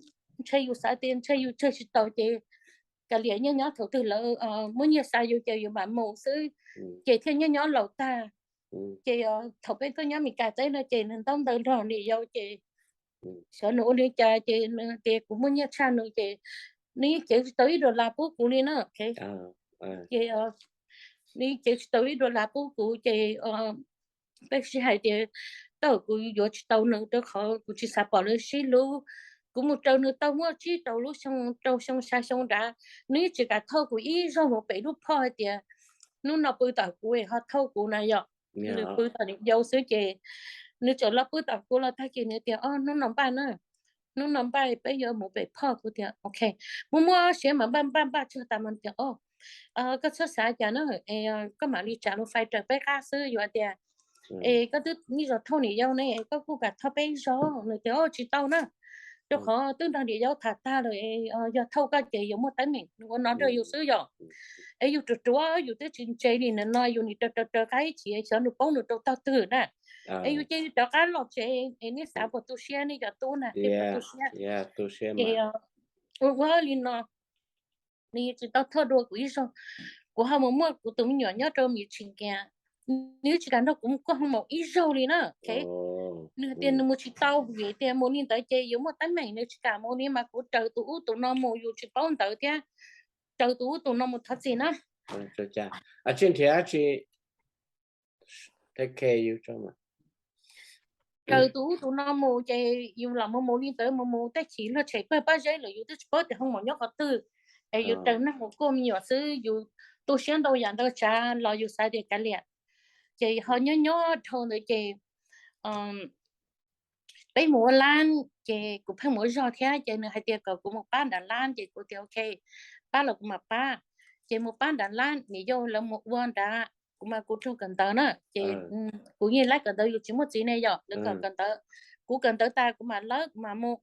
ntshe yus xav tias ntshe yus tseg tsis tau ces kav liam nyob nyob thaum twg lawv muab nyiaj xa yus ces yus mam mus xwb, ces thiaj nyob nyob laus tag. Ces thaum peb tuaj nyob Meskas teb no ces nws ntaub ntawv nrog niam yau ces xyov nws ua li cas ces nws tias kuv muaj nyiaj tshaj nws ces nws yeej cev tsis tau ib dollar pub kuv li na. Ces nws yeej cev tsis tau ib dollar pub kuv ces peb sib hais tias tej zaum kuv yuav tsis tau nws rau qhov kuv tsis xav pom lawv sib hlub. Kuv mus raws nws tau muaj tsib rau lub xyoo, rau xyoo xya xyoo nrad, nws yeej tsis kam thauj kuv ib zaug mus pem lub phoj hais tias hnub no pw tom kuv es ho thauj kuv na yom. Nws pw tom niam yau xwb ces nws txawm los pw tom kuv los tag kis nws tias o hnub no npaj na, hnub no npaj peb yuav mus pem phoj. Kuv tias ok, muaj muaj siab mas npaj npaj npaj tsuag tas mas tias o koj txhob xav cas na, koj mam li tsa lub fais raws peb qab xwb, yuav tias es koj twb ib zaug thauj niam yau ne, koj kuj kam thauj peb ib zaug. Nws tias o tsis tau na, rau qhov twb nrog niam yau tham tag lawm, yog thauj koj ces yuav muaj teeb meem, nws ua no nrog yus xwb yom. Es yus ruam ruam yus twb tsis ntse li no, yus nim raws raws raws qab ib chim xyov nws poob nws rau tog twg na. Es yus cia li rov qab los tsev es nej xav puas tu siab, nej cov tub na, nej puas tu siab? Ces ua ua li no nws tsis tau thauj dua kuv ib zaug. Kuv ho mus muaj kuv tus me nyuam nyob rau Michigan, nws tsis kam nrog kuv mus kuaj hoo maum ib zaug li na. Nws tias nws mus tsis tau vim tias mus li ntawd ces yuav muaj teeb meem, nws tsis kam mus li mas kuv raws tus ub tus no mus yus tsis paub ntawv thiab, raws tus ub tus no mus thov txim na. Raws tus ub tus no mus ces yus los mus mus li ntawd mus mus tej chim luag tshem pawg pob zeb lawm yus twb tsis paub tias hoo maum nyob qhov twg. Es yus raws neeg mus kuaj me nyuam xwb, yus tu siab ntau yam ntau tsav los yus xav tias kav liam. Ces ho nyob nyob dhau ntawd ces peb mus ua lab ces kuv pheej mus ua zog thiab ces nws hais tias kom kuv mus pab nram lab ces kuv tias ok, pab los kuv mam pab. Ces mus pab nram lab, niam yau lawv mus ua nrad, kuv mas kuv raug kawm ntawv na ces kuv yeej laib kawm ntawv, yus tsis muaj txiv ne yom, lawv kom kawm ntawv. Kuv kawm ntawv tas kuv mam lawb kuv mam mus.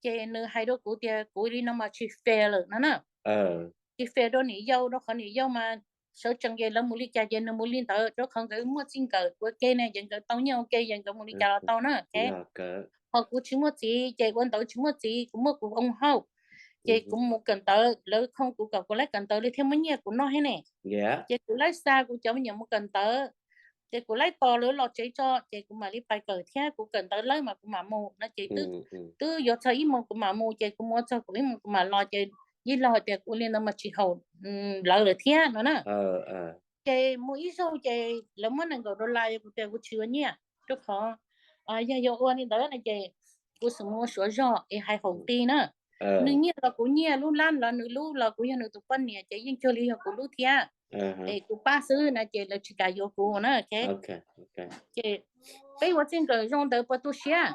Ces nws hais rau kuv tias kuv li no mas tsis fair lawm no na. Tsis fair rau niam yau, rau qhov niam yau mas sawv tsees ces lawv mus li cas ces nws mus li ntawd, rau qhov nkawd muaj txij nkawm ua ke ne, ces nkawd tau nyiaj ua ke ces nkawd mus li cas los tau na. Ho kuv tsis muaj txiv ces ua ntawd tsis muaj txiv, kuv muaj kuv own house. Ces kuv mus kawm ntawv, lawv khoo kuv kom kuv laib kawm ntawv, lawv thiaj muab nyiaj kuv noj thiab ne. Ces kuv laib xa kuv cov me nyuam mus kawm ntawv, ces kuv laib tos lawv los tsev tso ces kuv mam li pais kawm thiab, kuv kawm ntawv lawm mas kuv mam mus no ces twb yuav txog ib moos kuv mam mus, ces kuv mus txog kaum ib moos kuv mam los, ces yij laug hais tias kuv li ntawd mas tsis haum lawv lawm thiab no na. Ces mus ib zaug ces lawv muab nees nkaum dollar, kuv tias kuv tsis ua nyiaj, rau qhov yog yuav ua li ntawd no ces kuv xum mus ua suav zog es hais haum ti na. Nws nyiaj los kuv nyiaj, lub lab los nws lub, los kuv yog nws tus poj niam ces yeej cuag li yog kuv lub thiab. Es kuv pab xwb na ces lawv tsis kam yuav kuv na. Ces peb ua txij nkawm zoo ntawd puas tu siab?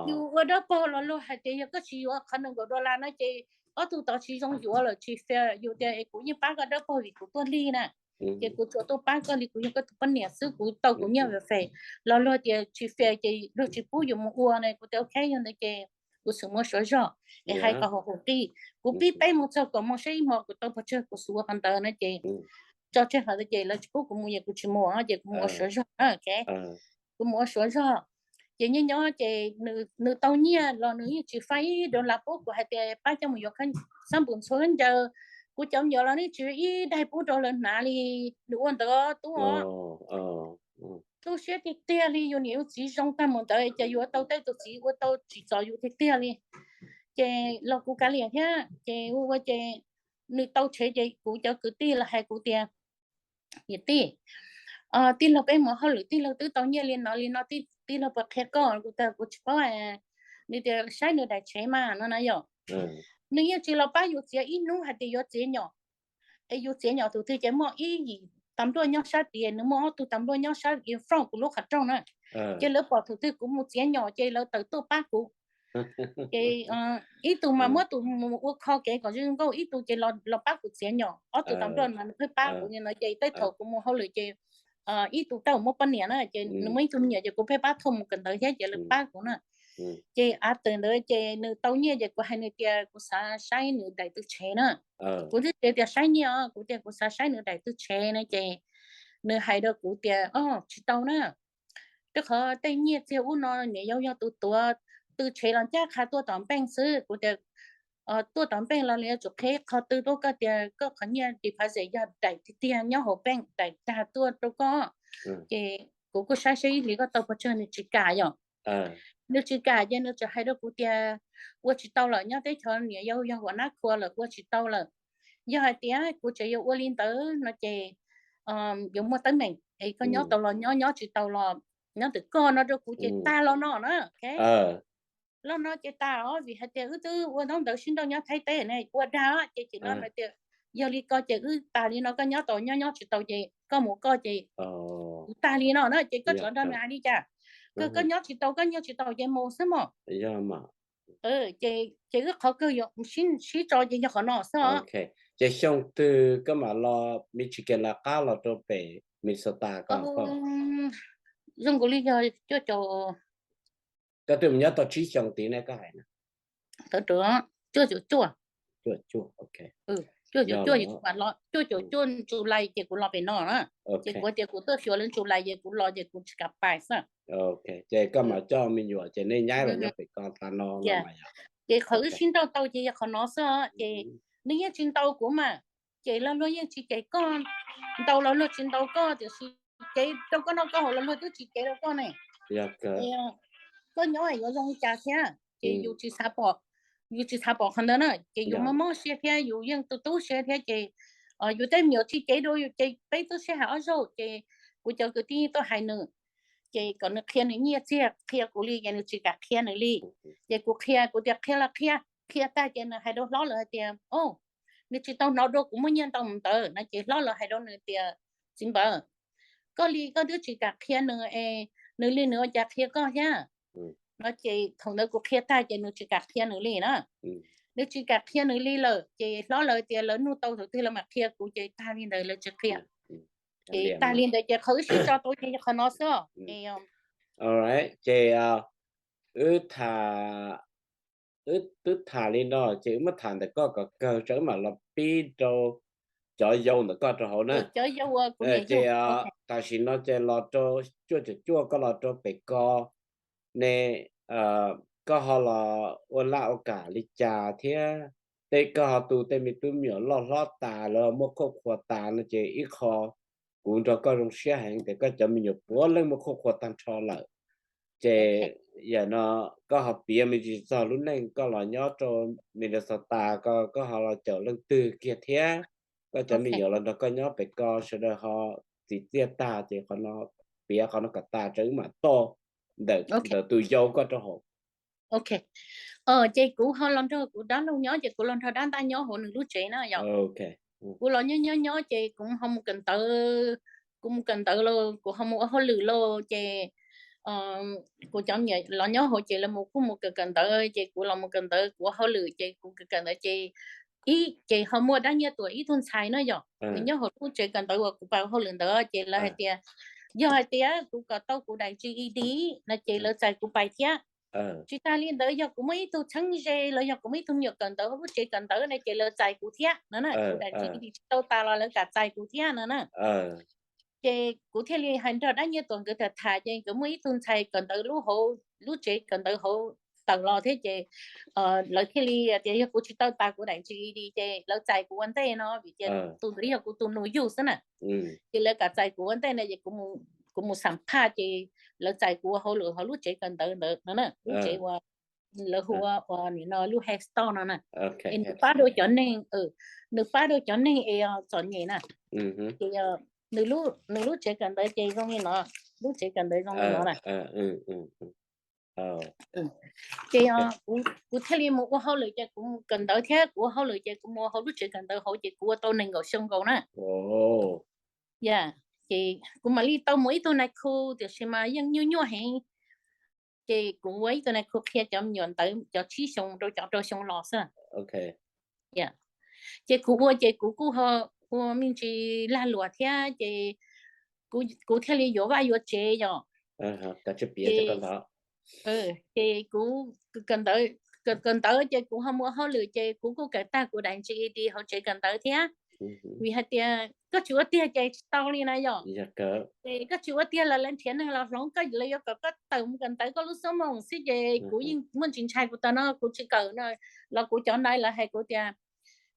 Yus ua dawb paug los luag hais tias yog koj tsis yuav qhov nees nkaum dollar na ces ob tug tod tsis zoo yuav lawm, tsis fair. Yus tias es kuv yeej pab koj dawb paug vim kuv tuaj lig na, ces kuv tsuas tuaj pab koj li kuv yog koj tus poj niam xwb, kuv tau kuv nyiaj welfare. Los luag tias tsis fair ces luag tsis pub yus mus ua na, kuv tias ok yog ntawd ces kuv xum mus ua suav zog es hais kom haum haum ti. Kuv pib peb mus txog kaum moos saib ib hmos kuv tau pes tsawg kuv xum ua qhov ntawd na ces tso tseg qhov ntawd ces lawv tsis pub kuv mus ces kuv tsis mus ces kuv mus ua suav zog na. Kuv mus ua suav zog ces nyob nyob ces nws tau nyiaj los nws yeej tsis faib ib dollar pub kuv, hais tias pab coj mus yuav xab npum ntxhua khaub ncaws. Kuv cov me nyuam los nws tsis ib daig pub rau lawv hnav li. Nws ua ntawd tub os, tu siab tiag tiag li. Yus niam yus txiv zoo tag mus ntawd ces yuav tau tej tus txiv ua tau tsim txom yus tiag tiag li. Ces los kuv kav liam thiab ces ua ua ces nws tau tshev ces kuv cov kwv tij los hais kuv tias niam tij, tij laug peb mus hauj lwm tij laug twb tau nyiaj li no li no, tij laug puas qhia koj? Kuv tias kuv tsis paub. Nws tias saib nws daim tshev mas no na yom. Nws yeej tsis los pab yus txiav ib hnub hais tias yuav txiav nyom, es yus txiav nyom tus twg ces muaj ib yim tas npluaj nyob sab tid, nws muaj ob tug tas npluaj nyob sab in front kuv lub qhov rooj na. Ces lawv pom thaum twg kuv mus txiav nyom ces lawv tawm tuaj pab kuv. Ces ib tug mas muab tus mus ua kho kev kom zoo nkauj, ib tug ces los pab kuv txiav nyom, ob tug tas npluaj mas nws pheej pab kuv no. Ces tej thaum kuv mus hauj lwm ces ib tug tej zaum muaj poj niam na, ces nws muaj ib tug me nyuam ces kuv pheej pab thauj mus kawm ntawv thiab ces lawv pab kuv na. Ces av tawm ntawd ces nws tau nyiaj ces kuv hais nws tias kuv xav saib nws daim tw tshev na. Kuv twb tias saib nyiaj os, kuv tias kuv xav saib nws daim tw tshev na ces nws hais rau kuv tias, o, tsis tau na, rau qhov tej nyiaj txiag ub no niam yau yog tus tuav, tw tshev los ncaj qha tuaj tom npeej xwb. Kuv tias tuaj tom npeej los yuav tsum qhia qhov twg rau koj tias koj qhov nyiaj deposit yog daim tiag tiag nyob hauv bank, daim tag tuaj rau koj. Ces kuv kuj saib saib ib hlis koj tau pes tsawg, nws tsis kam yom. Nws tsis kam ces nws tseem hais rau kuv tias ua tsis tau lawm, nyob teb chaws niam yau yog huam nab khua lawm, ua tsis tau lawm. Yog hais tias kuv tseem yuav ua li ntawd no ces yuav muaj teeb meem es koj nyob tau los nyob, nyob tsis tau los nyob ntawm koj no rau kuv ces tag los no na. Los no ces tag os, vim hais tias wb twb ua ntaub ntawv sib nrauj nyob Thaib teb ne, ua dag ces ces no hais tias yog li ko ces wb tag li no, koj nyob tau nyob, nyob tsis tau ces koj mus koj ces kuv tag li no na ces koj tsov nrog nws hais li cas? Koj, koj nyob tsis tau, koj nyob tsis tau ces mus xwb mog. Ces wb qhov kawg yuav sib tso ces yog qhov no xwb os. Ces xyoo twg koj mam los Michigan lawv qab los rau pem Minnesota ko? Zoo nkaus li yog cuaj caum, koj twb mus nyob tau tsib xyoo tid ne koj hais na. Cuaj caum cuaj, cuaj caum cuaj, cuaj caum cuaj ces kuv mam los, cuaj caum cuaj July ces kuv los pem no na. Ces kuv tias kuv tuaj xyuas lawv July ces kuv los ces kuv tsis kam pais xwb. Ces koj mam coj me nyuam ces nej nyaib los nyob pem ko tas no. Ces qhov wb sib nrauj tau ces yog qhov no xwb os. Ces nws yeej tsis ntaus kuv mas, ces los luag yeej tsis cem koj, ntaus los luag tsis ntaus koj, tiam sis cev rau koj noj koj haus los luag twb tsis cev rau koj ne. Koj nyob yuav zoo li cas thiab? Ces yus tsis xav pom, yus tsis xav pom qhov ntawd na, ces yus mob mob siab thiab yus yeej tu tu siab thiab ces yus tej me nyuam tsis cev rau yus ces peb twb sib hais ob zaug ces kuv cov kwv tij tuaj hais nws, ces kom nws qhia nws nyiaj txiag qhia kuv li ces nws tsis kam qhia nws li. Ces kuv qhia, kuv tias qhia los qhia, qhia tag ces nws hais rau hlob lawv hais tias, o, nws tsis tau hnov dua kuv muaj nyiaj ntau mus ntawd no ces hlob lawv hais rau nws tias, txiv npawg, koj li koj twb tsis kam qhia nws es nws li nws ua cas qhia koj thiab? No ces thaum ntawd kuv qhia tag ces nws tsis kam qhia nws li na. Nws tsis kam qhia nws li lawm ces hlob lawv tias lawv nug tau thaum twg lawv mam qhia kuv ces tag li ntawd lawv tsis qhia. Ces tag li ntawd ces qhov wb sib tso tau ces yog qhov no xwb. Ces wb tham, wb twb tham li no ces wb muab tham ntawm koj kom kawg tso wb mam los pib rau cov yau ntawm koj rau hauv na. Ces tam sim no ces los rau cuaj caum cuaj koj los rau pem ko ne, koj ho los ua laj ua kam li cas thiab? Tej koj ho tu tej me tub me nyuam loj hlob tas lawv muaj qhuaj qhua tas no ces ib qho kuv nrog koj zoo siab heev tias koj cov me nyuam puav leej muaj qhuaj qhua tag nrho lawm. Ces yam no koj ho piav me ntsis txog lub neej koj los nyob rau Minnesota ko, koj ho los caum leej twg kiag thiab? Koj cov me nyuam los nrog koj nyob pem ko sawv daws ho txiv txiaj tag ces qhov no, piav qhov no kom tas tso wb mam toj ntawm tus yau koj rau hauv. Ok, ces kuv ho los nrog kuv dab laug nyob ces kuv los nrog dab ntaj nyob hauv nws lub tsev na yom. Kuv los nyob nyob nyob ces kuv ho mus kawm ntawv, kuv mus kawm ntawv los kuv ho mus ua hauj lwm los ces kuv cov me nyuam los nyob hauv ces lawv mus kuj mus kawm kawm ntawv ces kuv los mus kawm ntawv kuv ua hauj lwm ces kuv kawm kawm ntawv ces ib ces ho muaj dab nyiaj tuam ib tug ntxhais na yom, nws nyob hauv lub tsev kawm ntawv uas kuv pais ua hauj lwm ntawd ces lawv hais tias yog hais tias kuv kom tau kuv daim G E D no ces lawv txais kuv pais thiab. Tsis tas li ntawd yog kuv muaj ib tug txheeb ze los yog kuv muaj ib tug me nyuam kawm ntawv hauv lub tsev kawm ntawv no ces lawv txais kuv thiab no na, kuv daim G E D tsis tau tas los lawv kam txais kuv thiab no na. Ces kuv thiaj li hais nrog dab nyiaj tuam nkawd tham tham ces nkawd muaj ib tug ntxhais kawm ntawv lub hauv lub tsev kawm ntawv hauv tawm los thiab ces lawv thiaj li tias yog kuv tsis tau tas kuv daim G E D ces lawv txais kuv ua ntej no vim tias tus ntawd yog kuv tus nus yug xwb na. Ces lawv kam txais kuv ua ntej no ces kuv mus xam phaj ces lawv txais kuv ua hauj lwm hauv lub tsev kawm ntawv ntawd no na, lub tsev uas lawv hu ua ua nim no lub Head Start no na. Es nws pab rau cov neeg, nws pab rau cov neeg es txom nyem na. Ces nws lub tsev kawm ntawv ces zoo li no, lub tsev kawm ntawv zoo li no na. Ces kuv thiaj li mus ua hauj lwm ces kuv mus kawm ntawv thiab kuv ua hauj lwm ces kuv mus ua hauv lub tsev kawm ntawv hauv ces kuv ua tau nees nkaum xyoo nkaus na. Yog, ces kuv mam li tau mus ib tug nais khu tiam sis mas yeej nyuaj nyuaj heev. Ces kuv ua ib tug nais khu qhia cov me nyuam ntawv cov tsib xyoo rau cov rau xyoo los xwb. Ces kuv ua ces kuv kuj ua me ntsis lag luam thiab ces kuv thiaj li yuav vaj yuav tsev yom. Ces kuv kawm ntawv ces kuv ho muaj hauj lwm ces kuv kuj kawm tag kuv daim G E D hauv tsev kawm ntawv thiab. Vim hais tias koj tsis ua tiag ces tsis tau li na yom. Ces koj tsis ua tiag los lawv nrhiav neeg los hloov koj, lawv yuav kom koj tawm mus kawm ntawv koj lub xuab moos xwb ces kuv yeej muaj ntsis ntshai kuv tau no kuv tsis kawm no los kuv cov nai lawv hais kuv tias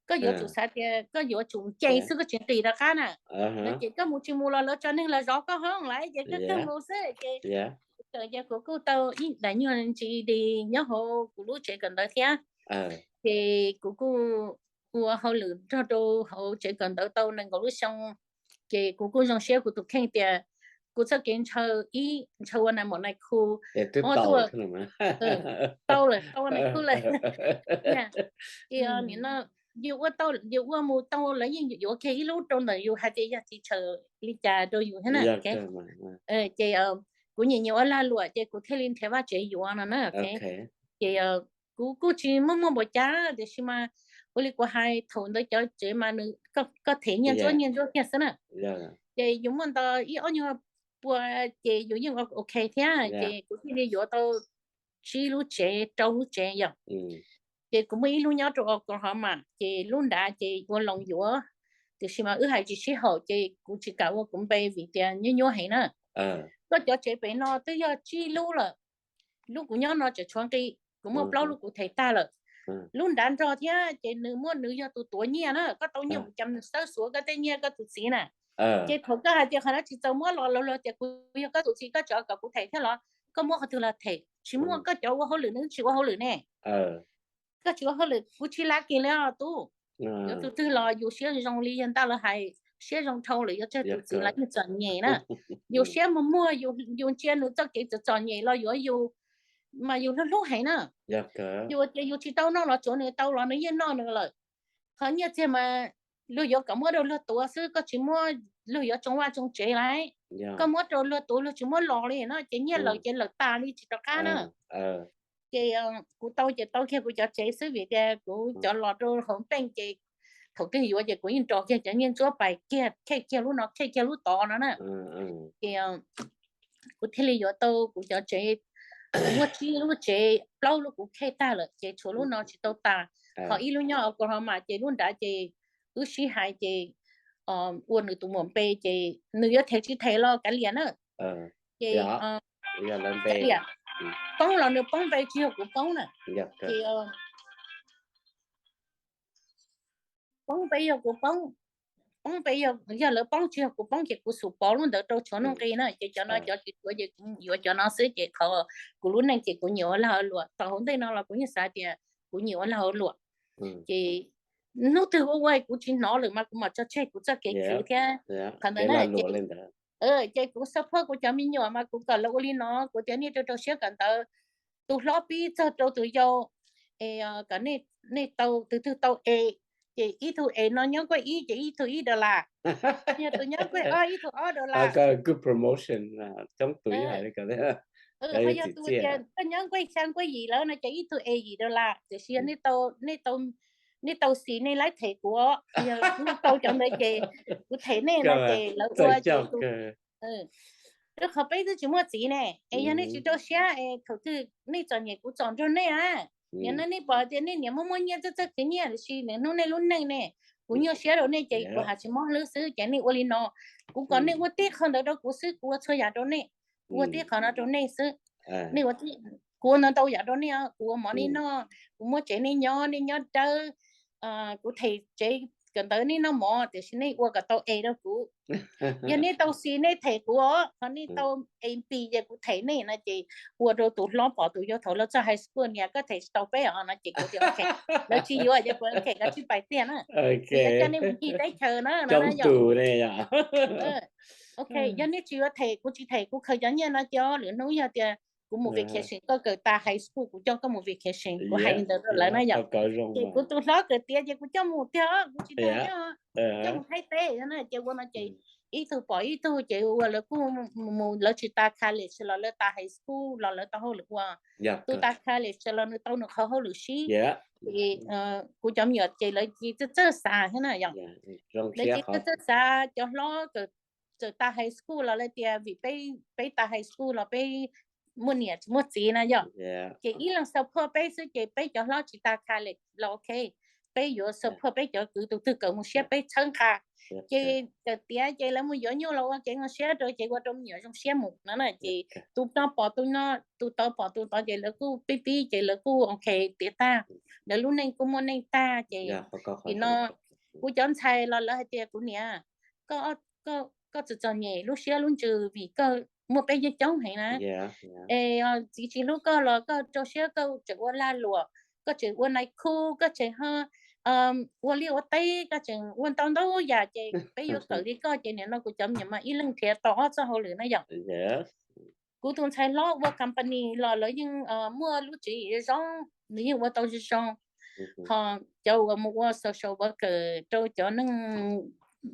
koj yuav tsum xav tias koj yuav tsum nce xwb koj tsis nqis rov qab na. Ces koj mus tsis mus los lawv tso neeg los zov koj hoob lawm ces koj kawg mus xwb ces kawm ces kuv kuj tau ib daim nyuag G E D nyob hauv kuv lub tsev kawm ntawv thiab. Ces kuv kuj ua hauj lwm nrog rau hauv tsev kawm ntawv tau nees nkaum lub xyoo ces kuv kuj zoo siab kuv tus kheej tias kuv txoj kev ntshaw ib ntshaw ua nais maum nais khu tau lawm, tau ua nais khu lawm. Ces nim no yus ua tau, yus ua mus tau lawv yeej yuav kiag ib lub rau ntawm yus hais tias yog txiv tshaw li cas rau yus thiab na. Ces kuv nyiam nyiam ua lag luam ces kuv thiaj li nrhiav vaj tsev yuav no na. Ces kuv kuj tsis muaj muaj npaum cas tiam sis mas ua li kuv hais thaum ntawd cov tsev mas nws, koj them nyiaj ntsuab nyiaj ntsuab kiag xwb na. Ces yus muaj ntau ib ob nyuag pua ces yus yeej ok thiab ces kuv thiaj li yuav tau tsib lub tsev rau lub tsev yom. Ces kuv muaj ib lub nyob rau Oklahoma ces lub nrad ces ua loos yuav, tiam sis mas wb hais tsis sib haum ces kuv tsis kam ua kuv npe vim tias nyuaj nyuaj heev na. Koj cov tsev pem no twb yog tsib lub lawm, lub kuv nyob no tseem tshuav nqi, kuv muaj plaub lub kuv them tag lawm. Lub nrad nrog thiab ces nws muaj, nws yog tus tuav nyiaj na, koj tau nyiaj mus cas nws xawb xuav koj tej nyiaj koj tus txiv na. Ces thaum koj hais tias qhov no tsis txaus muab los, luag tias kuv yog koj tus txiv koj tseem kom kuv them thiab los? Koj muab qhov twg los them, tsis muaj, koj cov ua hauj lwm nws tsis ua hauj lwm ne. Koj tsis ua hauj lwm kuv tsis lucky li os tub. Yuav tus twg los yus siab zoo li yawg ntaj lawv hais, siab zoo dhau lawm yuav tsawg tus txiv los yeej txom nyem na. Yus siab muag muag, yus ntsia nws txoj kev txom txom nyem los yuav yus, mas yus hlub hlub heev na. Yus tias yus tsis tau noj los tsuav nws tau los nws yeej noj nws lawm. Qhov nyiaj txiag mas luag yuav kom muab rau luag tuav xwb, koj tsis muab luag yuav tsoo vaj tsoo tsev lauj. Koj muab rau luag tuav luag tsis muab los li no ces nyiaj lawm ces lawm tas li tsis rov qab na. Ces kuv tau ces tau kiag kuv cov tsev xwb vim tias kuv cov los rau hauv npeej ces thaum twg yuav ces kuv yeej nrog kiag cov nyiaj ntsuab pais kiag, khej kiag lub no khej kiag lub tod no na. Ces kuv thiaj li yuav tau kuv cov tsev, kuv muaj tsib lub tsev, plaub lub kuv khej tag lawm ces tshuav lub no tsis tau tas. Ho ib lub nyob Oklahoma ces lub nrad ces wb sib hais ces ua nws tus muam npe ces nws yuav them tsis them los kav liam na. Ces kav liam, poob los nws poob npe tsis yog kuv poob na. Ces poob npe yog kuv poob, poob npe yog lawv poob tsis yog kuv poob ces kuv xub pov lub ntawd rau tshuav nuj nqi na ces cov no cov tsis tshuav ces kuv yuav cov no xwb ces qhov kuv lub neej ces kuv nyiam ua lag ua luam, thaum hauv ntej no los kuv yeej xav tias kuv nyiam ua lag ua luam. Ces hnub twg ua ua kuv tsis hnov lawm mas kuv mam tso tseg kuv txoj kev khwv thiab. Qhov ntawd na ces kuv support kuv cov me nyuam mas kuv kom lawv ua li no, kuv tias nej rau rau siab kawm ntawv, tus hlob pib txog rau tus yau, es kom nej tau, tus twg tau A ces ib tug A no nyob nkuaj ib ces ib tug ib dollar, yog tus nyob nkuaj ob ib tug ob dollar. Good promotion, coob tus ib hais li ko. Yog tus tias koj nyob nkuaj xya nkuaj yim lawm no ces ib tug A yim dollar, tiam sis yog nej tau, nej tau xis nej laib them kuv, yog nej tau cov ntawd ces kuv them nej no ces lawv ua ces tus Rau qhov peb twb tsis muaj txiv ne, es yog nej tsis rau siab es thaum twg nej txom nyem kuv txom nrog nej a. Yog no nej pom tias nej niam muaj muaj nyiaj txawj txawj khwv nyiaj, tiam sis nws hnub nej lub neej ne, kuv nyuaj siab rau nej ces kuv hais tsis mob hlwb xwb ces nej ua li no, kuv kom nej ua tib qho ntawd rau kuv xwb, kuv ua txhua yam rau nej, kuv ua tib qho no rau nej xwb. Nej ua, kuv ua ntau ntau yam rau nej, kuv ua mov nej noj, kuv muab tsev nej nyob, nej nyob dawb, kuv them tsev kawm ntawv nej noj mov, tiam sis nej ua kom tau A rau kuv. Yog nej tau C nej them kuv os, ho nej tau A B ces kuv them nej no ces ua rau tus hlob pom tus yau thaum lawv txog high school nias koj them tsis tau peb os no ces kuv tias ok, lawv tsis yuav ces kuv ok, koj tsij pais tiag na. Kuv yuav coj nej mus ncig teb chaws na no. Ok, yog nej tsis yuav them, kuv tsis them, kuv khaws cov nyiaj no coj lwm hnub yog tias kuv mus vacation, koj kawm tas high school kuv coj koj mus vacation, kuv hais li ntawd rau lawv na yom. Ces kuv tus hlob kawm tiav ces kuv coj mus tiag, kuv tsis tas coj, coj mus Thaib teb na ces ua no ces ib tug pom ib tug ces ua lawv kuj mus, lawv tsis tas college los lawv tas high school los lawv tau hauj lwm ua, tus tas college los nws tau nws qhov hauj lwm sib. Ces kuv cov me nyuam ces lawv ces txawj txawj xav thiab na yom, lawv ces txawj txawj xav. Cov hlob txawm tas high school los lawv tias vim peb, peb tas high school los peb muaj niam tsis muaj txiv na yom, ces ib leeg support peb xwb ces peb cov hlob tsis tas college los ok, peb yuav support peb cov kwv tus twg kawm mus siab peb txhawb nqa. Ces kawm tiav ces lawv mus yuav nyuj los ua kev zoo siab rau ces ua rau me nyuam zoo siab mus no na. Ces tus no pom tus no, tus tod pom tus tod ces lawv kuj pib pib ces lawv kuj ok tiav tag, lawv lub neej kuj muaj neej tag. Ces tim no kuv cov ntxhais los lawv hais tias kuv niam, koj, koj txom txom nyem lub siab lub ntsws vim koj muaj peb coob coob heev na. Es txiv tsis hlub koj los koj rau siab koj tseem ua lag luam, koj tseem ua nais khu, koj tseem ho ua liaj ua teb, koj tseem ua ntau ntau yam ces peb yuav kawm li koj ces nim no kuv cov me nyuam mas ib leeg nrhiav tau ob txoj hauj lwm na yom. Kuv tus ntxhais hlob ua company los lawv yeej muaj lub tswv yim zoo, nws yeej ua tau zoo zoo. Ho cov uas mus ua social worker rau cov neeg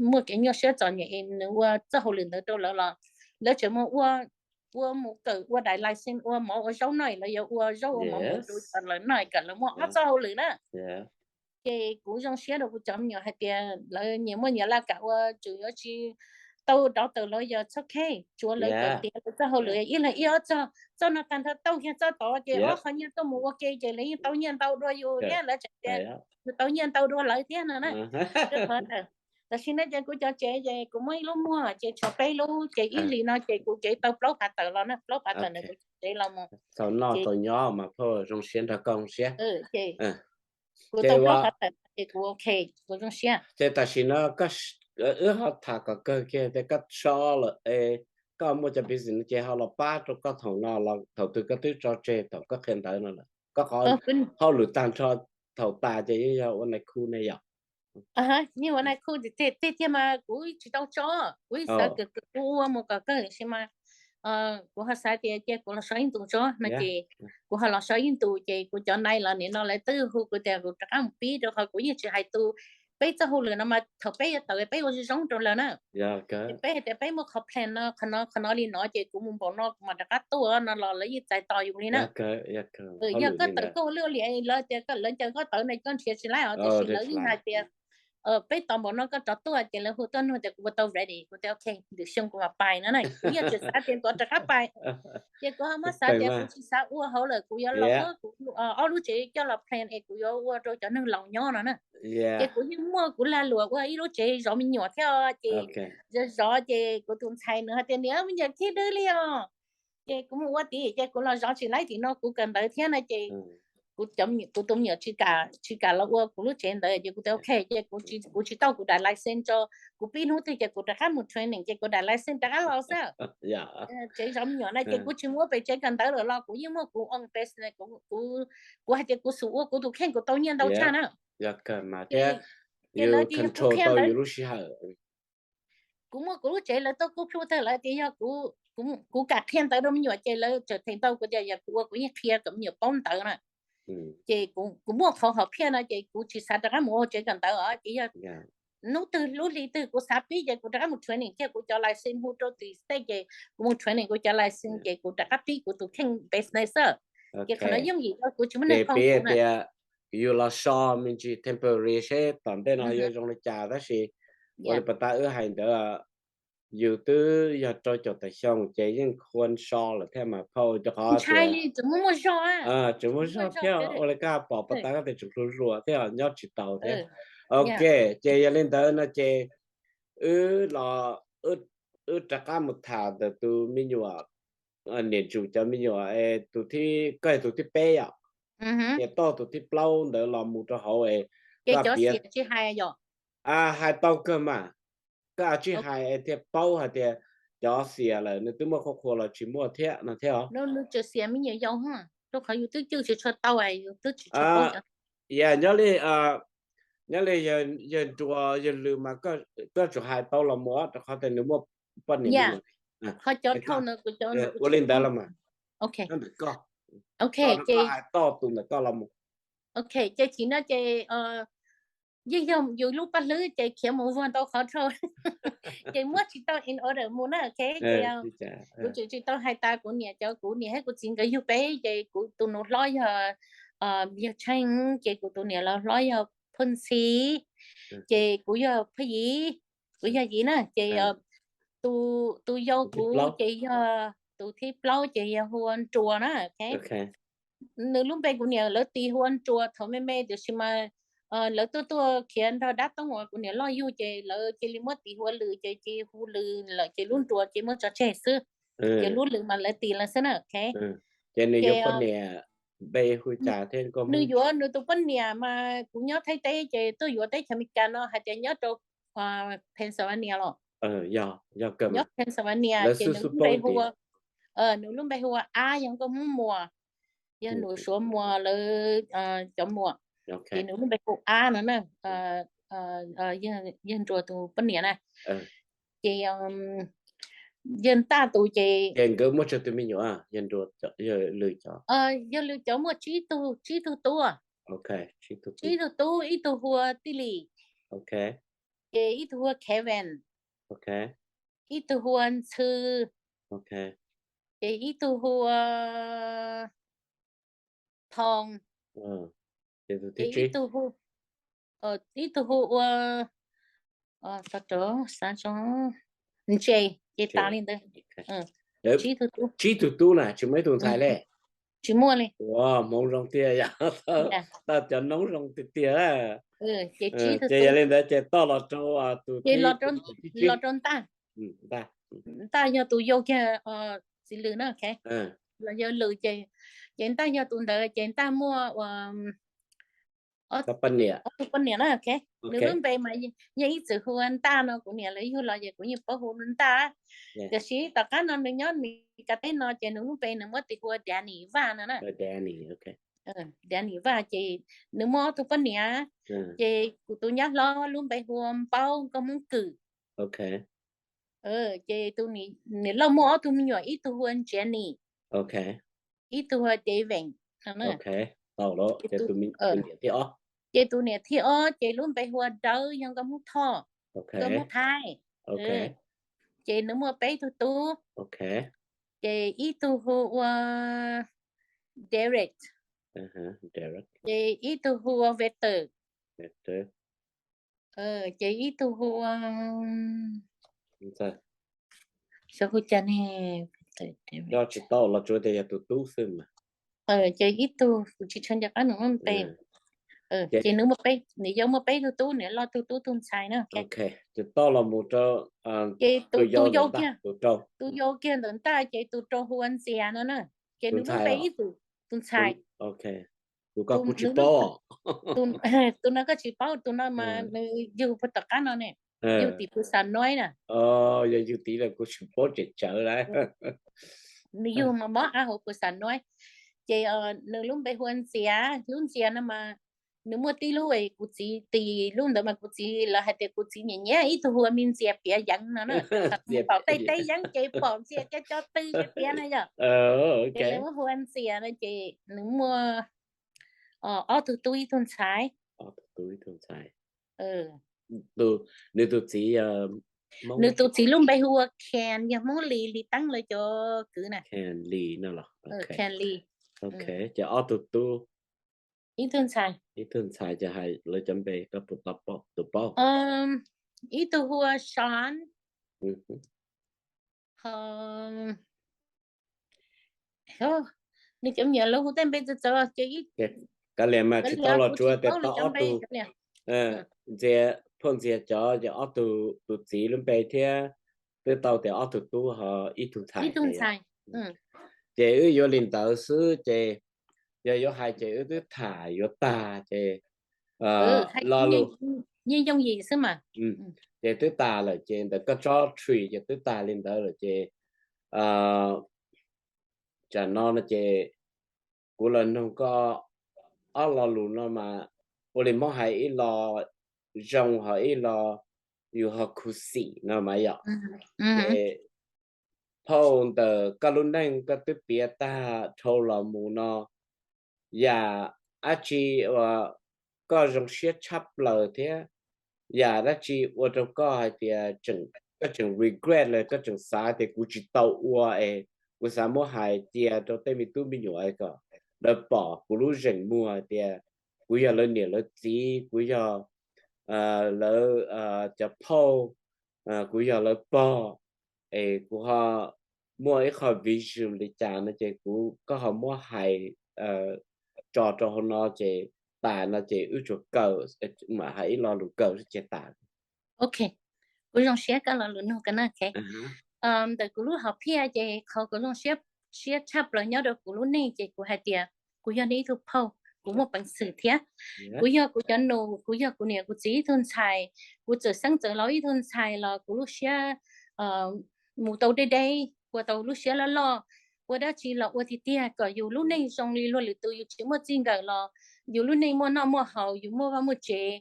muaj kev nyuaj siab txom nyem es nws ua txoj hauj lwm ntawd rau lawv los lawv tseem mus ua, ua mus kawm ua daim license ua mov ua zaub no, lawv yuav ua zaub ua mov mus rau lawv no kom lawv muaj ob txoj hauj lwm na. Ces kuv zoo siab rau kuv cov me nyuam hais tias lawv nyias muaj nyias laj kam ua, tsuas yuav tsis tau doctor los yog txhob khe, tsuav lawv kawm tiav lawv txoj hauj lwm ib leeg ib ob txoj, txoj no tag nrho tau kiag txoj tod ces ob qhov nyiaj tuaj mus ua ke ces lawv yeej tau nyiaj ntau dua yus thiab, lawv tseem tias yus tau nyiaj ntau dua lawv thiab no na. Tam sim no ces kuv cov tsev ces kuv muaj ib lub muag ces tshuav peb lub ces ib hlis no ces kuv cev tau plaub phav tawm los na, plaub phav tawm ntawm kuv cov tsev los mus. Txaus noj txaus nyob mas phauj, zoo siab nrog koj zoo siab. Kuv tau plaub phav tawm ces kuv ok, kuv zoo siab. Ces tam sim no wb ho tham kom kawg kiag tias koj so lawm es koj muaj cov business ces ho los pab rau koj thaum no los thaum twg koj twb tso tseg thaum koj qhia ntawv no lawm? Koj qhov hauj lwm tag nrho thaum tas ces yeej yog ua nais khu ne yom? Yeej ua nais khu tiag tiag mas kuv tsis tau tso, kuv xav kuv ua mus kom kawg tab sis mas kuv ho xav tias cia kuv los so ib ntus tso no ces kuv ho los so ib ntus ces kuv cov nais los nim no lawv twb hu kuv tias kuv rov qab mus pib rau qhov kuv yeej tsis hais tus, peb txoj hauj lwm no mas thaum peb yuav tawm peb ua zoo zoo rau lawv na. Ces peb hais tias peb muaj qhov plan no qhov no qhov no li no ces kuv mus npaum no kuv mam rov qab tuaj no los lawv yeej txais tos yus li na. Yog koj tawm koj ua lwj ua liam lawv tias lawv ncaws koj tawv no koj nrhiav tsis laib os, tiam sis lawv yeej hais tias peb tos npaum no koj rov tuaj ces lawv hu tuaj nug tias kuv puas tau ready, kuv tias ok, lwm xyoo kuv mam pais no na. Kuv yeej tsis xav tias kuv rov qab pais, ces kuv ho muab xav tias kuv tsis xav ua hauv lawm, kuv yuav los muab kuv ob lub tsev coj los plan es kuv yuav ua rau cov neeg laus nyob no na. Ces kuv yeej muaj kuv lag luam ua ib lub tsev zov me nyuam thiab ces zov zov ces kuv tus ntxhais nws hais tias niam me nyuam khib dwb li os. Ces kuv mus ua tim ces kuv los zov tsis laib tim no kuv kawm ntawv thiab na ces kuv tus me nyuam tsis kam los ua kuv lub tsev ntawd ces kuv tias ok ces kuv tsis tau kuv daim license tso, kuv pib hnub twg ces kuv rov qab mus training ces kuv daim license rov qab los xwb. Tsev zov me nyuam na ces kuv tsis mus ua pem tsev kawm ntawv lawm los kuv yeej muaj kuv own business, kuv hais tias kuv xub ua kuv tus kheej kuv tau nyiaj ntau tshaj na. Ces lawv tias yog kuv qhia ntawv, kuv muaj kuv lub tsev lawv tuaj kub plhu tag lawv tias yog kuv kam qhia ntawv rau me nyuam ces lawv tseem them ntau kuv tias yog kuv ua kuv yeej qhia kom me nyuam paub ntawv na. Ces kuv muaj qhov hom phiaj no ces kuv tsis xav rov qab mus ua tsev kawm ntawv os ces yog hnub twg lub hli twg kuv xav pib ces kuv rov qab mus training thiab kuv cov license hu rau tim state ces kuv mus training kuv cov license ces kuv rov qab pib kuv tus kheej business xwb. Ces qhov no yooj yim rau kuv tsis muaj neeg phooj kuv na. Yus los so me ntsis temporary seb tom ntej no yuav zoo li cas tab sis ua li pas tas wb hais ntawd yus twb yog rau caum tawm xyoo ces yeej khuav so lawm thiab mas phauj, rau qhov tseem muaj zog thiab ua li koj pom pas tas koj tias tseem hluas hluas thiab nyob tsis taus thiab. Ok, ces yog li ntawd no ces wb los, wb rov qab mus tham ntawm tus me nyuam, niam ntsuj cov me nyuam es tus thib, koj yog tus thib peb yom, niam toj tus thib plaub ntawd los mus rau hauv es koj piav, hais tau kawg mas, koj tsis hais es thiaj paub hais tias cov xias lawm nws twb muaj khuj qhua los tsis muaj thiab no thiab os. Yog nyob li, nyob li yawg nruas yawg lws mas koj tsuas hais tau los mus rau qhov tias nws muaj poj niam me nyuam. Ua li ntawd los mas, ntawm koj, koj hais toj tus ntawm koj los mus. Ok, ces chim no ces yeej yog yus lub paj hlwb ces khiav mus vuag ntau qhov dhau, ces muab tsis tau in order mus na, ok. Ces kuv tseem tsis tau hais tas kuv niam, cov kuv niam thiab kuv txiv nkawd yug peb, ces kuv tus nus hlob yog, yog Tsheej, ces kuv tus niam laus hlob yog Phoj Ntxhi, ces kuv yog Phoj Yiv, kuv yog Yiv na, ces tus yau kuv ces yog tus thib plaub ces yog hu ua Nruas na, ok. Nws lub npe kuv niam lawv tis hu ua Nruas thaum me me, tiam sis mas lawv tuaj tuaj khiav nrog dab tooj uas kuv niam loj yug ces lawv cia li muab tis hu ua Lws, ces cia li hu Lws lawm ces lub Nruas ces muab tso tseg xwb. Ces lub Lws mas lawv tis lawv xwb na, ok. Ces nws yuav poj niam npe hu cas thiab? Nws yuav nws tus poj niam mas kuv nyob Thaib teb ces tuaj yuav teb chaws Amelikas no hais tias nyob rau Pennsylvania los, nyob Pennsylvania ces nws lub npe hu ua, nws lub npe hu ua Ab, yog nkauj Hmoob Muas, yog nus Suav Muas lawv cov muam, ces nws lub npe hu Ab no na. Yawg Nruas tus poj niam na, ces yawg Ntaj tus ces, ces nkawd muaj tsawg tus me nyuam, yawg Lws cov? Yawg Lws cov muaj tsib tug, tsib tug tub, tsib tug tub, ib tug hu ua Tij Lis, ces ib tug hu ua Kevin, ib tug hu ua Ntxhw, ces ib tug hu ua Thoo, ces ib tug, ib tug hu ua, xav rov xav tso, Ntse, ces tas li ntawd. Tsib tug tub na, tsis muaj ib tug ntxhais li? Tsis muaj li. Ua Hmoob zoo tiag yom, tau cov noob zoo tiag tiag. Ces yog li ntawd ces toj los rau tus, los rau Ntaj. Ntaj yog tus yau kiag Txiv Lws na, ok. Los yog Lws ces, ces Ntaj yog tus ntawd ces Ntaj muaj ua ob tug poj niam na, ok. Nws lub npe mas yeej ib txwm hu ua Ntaj no, kuv niam lawv yug los ces kuv yeej paub hu Ntaj. Tiam sis tom qab no nws nyob Meskas teb no ces nws lub npe nws muab tis hu ua Danny Vaj no na. Danny Vaj ces nws muaj ob tug poj niam, ces kuv tus nyab hlob lub npe hu ua Npaub, nkauj Hmoob Kws. Ces tus niam loj muaj ob tug me nyuam, ib tug hu ua Jenny, ib tug hu ua David. Ces tus niam thib ob ces lub npe hu ua Dawb, yog nkauj Hmoob Thoj, nkauj Hmoob Thaib. Ces nws muaj peb tug tub. Ces ib tug hu ua Derek, ces ib tug hu ua Victor, ces ib tug hu ua, xyov hu cas ne, tsis tau los tsuas tias yog tus tub xwb mas. Ces ib tug kuv tsis tshua nco qab nws lub npe. Ces nws muaj peb, nws yau muaj peb tug tub, nws loj tug tub tug ntxhais na. Ces toj los mus rau, ces tus yau kiag, tus yau kiag ntawm Ntaj ces tus rau hu ua Ntxias no na. Ces nws lub npe ib txwm tus ntxhais. Tus no koj tsis paub, tus no mas nws yug puag tom qab no ne, yug tim Phu Xam Nuaib na. Yog yug tim lawm kuv tsis paub tseem tsawv lawm. Nws yug mas mob av hauv Phu Xam Nuaib. Ces nws lub npe hu ua Ntxias, lub Ntxias no mas nws muaj tib lub es kuv txiv tis, lub ntawd mas kuv txiv, lawv hais tias kuv txiv nyiam nyiam ib tug hu ua Me Ntxias Piav Yeev no na. Pom tej teb yeeb ces pom Ntxias cov cov tw ces piav na yom. Ces lawv muab hu ua Ntxias no ces nws muaj ob tug tub ib tug ntxhais. Nws tus txiv, nws tus txiv lub npe hu ua Ken, yog Hmoob Lis, Lis Teeb lawv cov kwv na. Ken Lis no los? Ken Lis. Ces ob tug tub, ib tug ntxhais, ib tug ntxhais ces hais lawv cov npe koj puas tau paub, tus paub? Ib tug hu ua Sean, ho nws cov me nyuam lawv hu tej npe txawv txawv ces ib, kav liam mas tsis tau los tsuas tias tau ob tug. Ntxias, Phoj Ntxias cov ces ob tug, tus txiv lub npe thiab twb tau tias ob tug tub ho ib tug ntxhais. Ces wb yuav li ntawd xwb ces yog yuav hais ces wb twb tham yuav tag ces lo lus, yeej yooj yim xwb mas. Ces twb tas lawm ces ntawm koj tsob tree ces twb tas li ntawd lawm ces tsam no no ces kuv los noog koj ob lo lus no mas ua li Hmoob hais ib lo zoo ho ib lo yus ho khuv xim no mas yom. Ces phauj ntawm koj lub neej koj twb piav tag dhau los mus no, yam dab tsi uas koj zoo siab tshaj plaws thiab yam dab tsi ua rau koj hais tias koj tseem regret los koj tseem xav tias kuv tsis tau ua es kuv xav muab hais cia rau tej me tub me nyuam kom lawv pom kuv lub zeem muag hais tias kuv yog lawv niam lawv txiv, kuv yog lawv cov phauj, kuv yog lawv pog, es kuv ho muaj ib qho vision li cas no ces kuv, koj ho muab hais tso rau hauv no ces tas no ces wb tsuas kawm, mam hais ib lo lus kawm ces tas. Ok, kuv zoo siab koj lo lus nug ko na. Ntawm kuv lub hom phiaj ces qhov kuv zoo siab tshaj plaws nyob rau kuv lub neej ces kuv hais tias kuv yog nej ib tug phauj, kuv muaj peev xwm thiab. Kuv yog kuv cov nus, kuv yog kuv niam kuv txiv ib tug ntxhais, kuv txawm xeeb txawm laus ib tug ntxhais los kuv lub siab mus tau deb deb, ua tau lub siab loj loj, ua dab tsi los ua tiag tiag kom yus lub neej zoo li luag lwm tus, yus tsis muaj txij nkawm los yus lub neej muaj noj muaj haus, yus muaj vaj muaj tsev.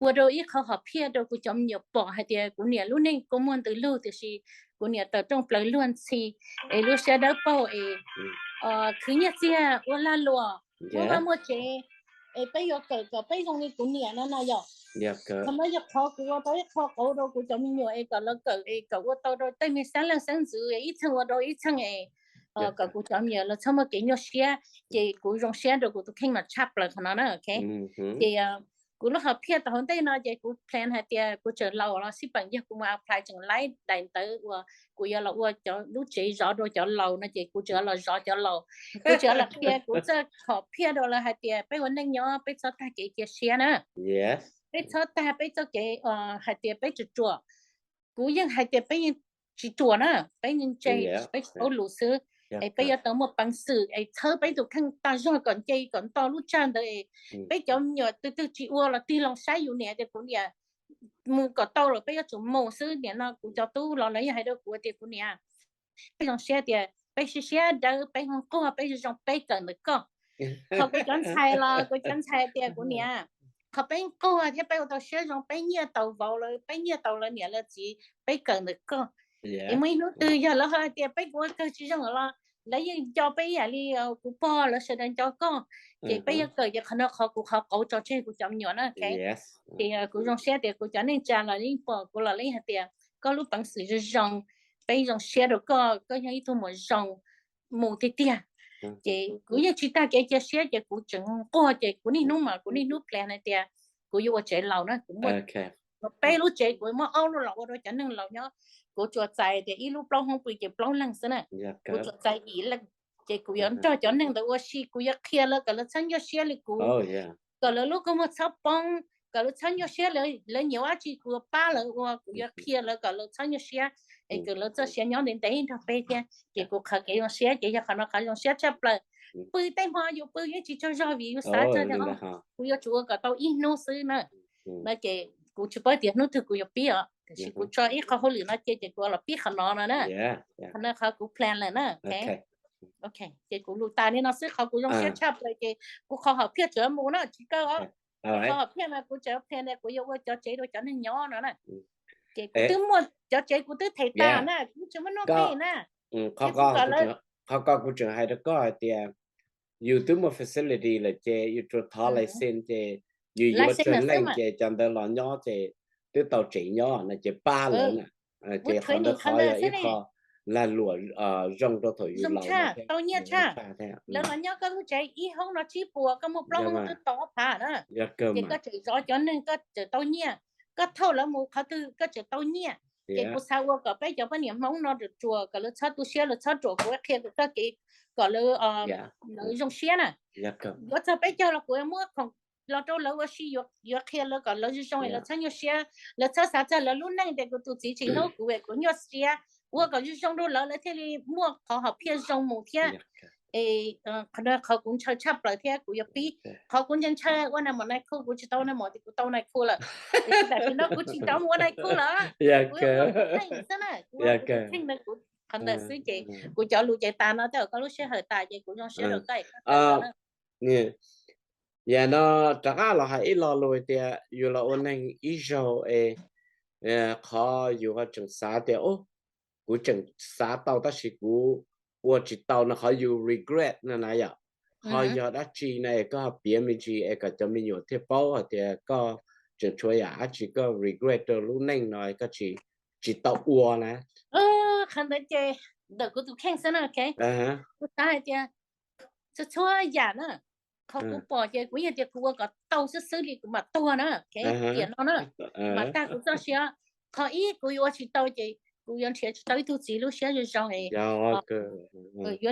Ua rau ib qho hom phiaj rau kuv cov me nyuam pom hais tias kuv niam lub neej kua muag ntws lug tiam sis kuv niam tawm rooj plaws luag ntxhi, es lub siab dawb paug es khwv nyiaj txiag ua lag luam, muaj vaj muaj tsev, es peb yuav kawm kom peb zoo li kuv niam no na yom. Qhov no yog qhov kuv ua tau ib qho qauv rau kuv cov me nyuam es kom lawv kawm es kom ua tau rau tej me xeeb leej xeeb ntxwv ib txheej ua rau ib txheej es kom kuv cov me nyuam lawv txhob muaj kev nyuaj siab, ces kuv zoo siab rau kuv tus kheej mas tshaj plaws qhov no na. Ces kuv lub hom phiaj tau hauv ntej no ces kuv plan hais tias kuv tseem laus los xij peem yog kuv mus apply tseem laib daim ntawv uas kuv yuav los ua cov lub tsev zov rau cov laus no ces kuv tseem los zov cov laus, kuv tseem los qhia kuv txoj hom phiaj rau lawv hais tias peb ua neej nyob peb txhob tag kev cia siab na, peb txhob tag peb txoj kev hais tias peb tsis ruam. Kuv yeej hais tias peb yeej tsis ruam na, peb yeej ntse, peb tsis paub lus xwb, es peb yuav tau muaj peev xwm es txhawb peb tus kheej tag zog kom nce kom nto lub tsag ntawd es peb cov me nyuam twg twg tsis ua los tig los saib yus niam tias kuv niam mus kom tau los peb yuav tsum mus xwb. Nim no kuv cov tub los lawv yeej hais rau kuv tias kuv niam, peb zoo siab tias peb siab siab dawb peb ho nquag peb zoo peb kawm ntawm koj. Qhov kuv cov ntxhais los kuv cov ntxhais tias kuv niam, qhov peb nquag thiab peb ua tau siab zoo peb nyiaj tau vauv lawv peb nyiaj tau lawv niam lawv txiv peb kawm ntawm koj. Es muaj ib hnub twg yog lawv ho hais tias peb kuv ua kawg tsis zoo los lawv yeej nco peb ib yam li kuv pog lawv sawv daws nco koj. Ces peb yuav kawm ces qhov no qhov kuv qhov qauv tso tseg kuv cov me nyuam na. Ces kuv zoo siab tias kuv cov neej tsa los yeej pom kuv los yeej hais tias koj lub peev xwm zoo zoo, peb zoo siab rau koj, koj yog ib tug muam zoo mus tiag tiag. Ces kuv yeej tsis tag kev cia siab ces kuv tseem nquag ces kuv niaj hnub mas kuv niaj hnub plan hais tias kuv yuav ua tsev laus na, kuv muaj peb lub tsev, kuv muaj ob lub los ua rau cov neeg laus nyob. Kuv tsuas txais tias ib lub plaub hoob pw ces plaub leeg xwb na, kuv tsuas txais yim leej. Ces kuv yuav nrog cov neeg ntawd ua si, kuv yuav qhia lawv kom lawv txhob nyuaj siab li kuv, kom lawv lub kua muag txhob poob, kom lawv txhob nyuaj siab, lawv nyiam ua dab tsi kuv yuav pab lawv ua, kuv yuav qhia lawv kom lawv txhob nyuaj siab, es kom lawv txoj sia nyob ntev ntev nrog peb thiab. Ces kuv qhov kev zoo siab ces yog qhov no qhov zoo siab tshaj plaws. Pw tej hmo yus pw yeej tsis tsaug zog vim yus xav txog tias kuv yuav tsum ua kom tau ib hnub xwb na. No ces kuv tsis paub tias hnub twg kuv yuav pib os, tiam sis kuv tso ib qho hauj lwm no cia ces kuv los pib qhov no no na. Qhov no qhov kuv plan lawm na. Ok, ces kuv lus tas li no xwb, qhov kuv zoo siab tshaj plaws ces kuv qhov hom phiaj tseem mus na, tsis kaw os. Qhov hom phiaj mas kuv tseem plan tias kuv yuav ua cov tsev rau cov neeg nyob no na. Ces kuv twb muaj cov tsev kuv twb them tas na, kuv tsis muaj nuj nqis na. Qhov ko kuv tseem hais rau koj hais tias yus twb muaj facility lawm ces yus tsuas thov license ces yus yuav tsawg leej ces cov ntawd los nyob ces twb tau tsev nyob no ces pab lawv na. Ces qhov ntawd qhov yog ib qho lag luam zoo rau thaum yus laus. Tau nyiaj tshaj. Lawv los nyob koj lub tsev ib hoob no tsib puas, koj muaj plaub hoob twb tau ob phav na. Ces koj tseem zov cov neeg koj tseem tau nyiaj, koj thauj lawv mus qhov twg koj tseem tau nyiaj. Ces kuv xav ua kom peb cov poj niam Hmoob no ruam ruam kom lawv txhob tu siab, lawv txhob ruam, kuv qhia kom txoj kev kom lawv zoo siab na. Yuav txog peb caug los kuv muab khoom los rau lawv ua si, yuav qhia lawv kom lawv zoo zoo, lawv txhob nyuaj siab, lawv txhob xav txog lawv lub neej tias kuv tus txiv tsis hlub kuv es kuv nyuaj siab. Ua kom zoo zoo rau lawv, lawv thiaj li muaj qhov hom phiaj zoo mus thiab. Es qhov no qhov kuv ntshaw tshaj plaws thiab kuv yuav pib. Qhov kuv ntshaw ntshaw ua nais maum nais khu, kuv tsis tau ua nais maum ces kuv tau nais khu lawm. Tiam sis tam sim no kuv tsis nco mus ua nais khu lawm, kuv ua kuv kheej xwb na, kuv ua kuv tus kheej na, kuv qhov ntawd xwb ces kuv cov lus ces tas no, tej zaum koj lub sij hawm tas ces kuv zoo siab rau koj. Yam no rov qab los hais ib lo lus tias yus los ua neeg ib zaug es qhov yus ho tseem xav tias kuv tseem xav tau tab sis kuv ua tsis tau no qhov yus regret no na yom. ho yog dab tsi na es koj ho piav me ntsis es kom cov me nyuam thiaj paub hais tias koj tseem tshuav yam dab tsi koj regret rau lub neej no koj tsis, tsis tau ua na. Qhov ntawd ces ntawm kuv tus kheej xwb na, ok. Kuv xav hais tias txhua txhua yam na, qhov kuv pom ces kuv yeej tias kuv ua kom tau xwb xwb li kuv mam tuag na, ok. Tiam no na, mam tag kuv txoj sia. Qhov ib kuv yuav ua tsis tau ces kuv yuav nrhiav tsis tau ib tug txiv lub siab zoo zoo, yuav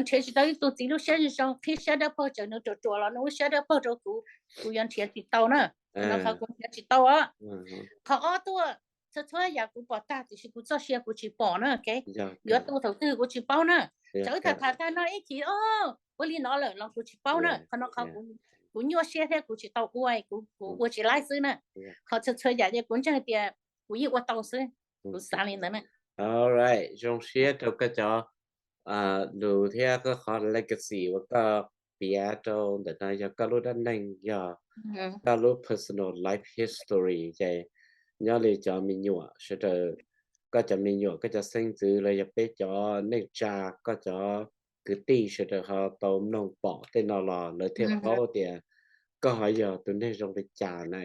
nrhiav tsis tau ib tug txiv lub siab zoo zoo qhib siab dawb paug, txawm nws ruam ruam los nws lub siab dawb paug rau kuv, kuv yuav nrhiav tsis tau na. No qhov kuv nrhiav tsis tau os. Qhov ob tuaj, txhua txhua yam kuv pom tag tiam sis kuv txoj sia kuv tsis pom na, ok. Yuav tu thaum twg kuv tsis paub na. Txawm wb tham tham tag no ib chim o, ua li no lawm los kuv tsis paub na. Qhov no qhov kuv nyuaj siab thiab kuv tsis tau ua, kuv ua tsis laib xwb na. Qhov txhua txhua yam ces kuv ntseeg tias kuv yeej ua tau xwb. Kuv xav li ntawd na. Alright, zoo siab rau koj cov lus thiab koj qhov legacy uas koj piav rau ntawm no yog koj lub dab neeg, yog koj lub personal life history ces nyob li cov me nyuam sawv daws, koj cov me nyuam, koj cov xeeb ntxwv los yog peb cov neej tsa, koj cov kwv tij sawv daws ho tau mloog pom tej no los lawv thiaj paub tias koj ho yog tus neeg zoo li cas na.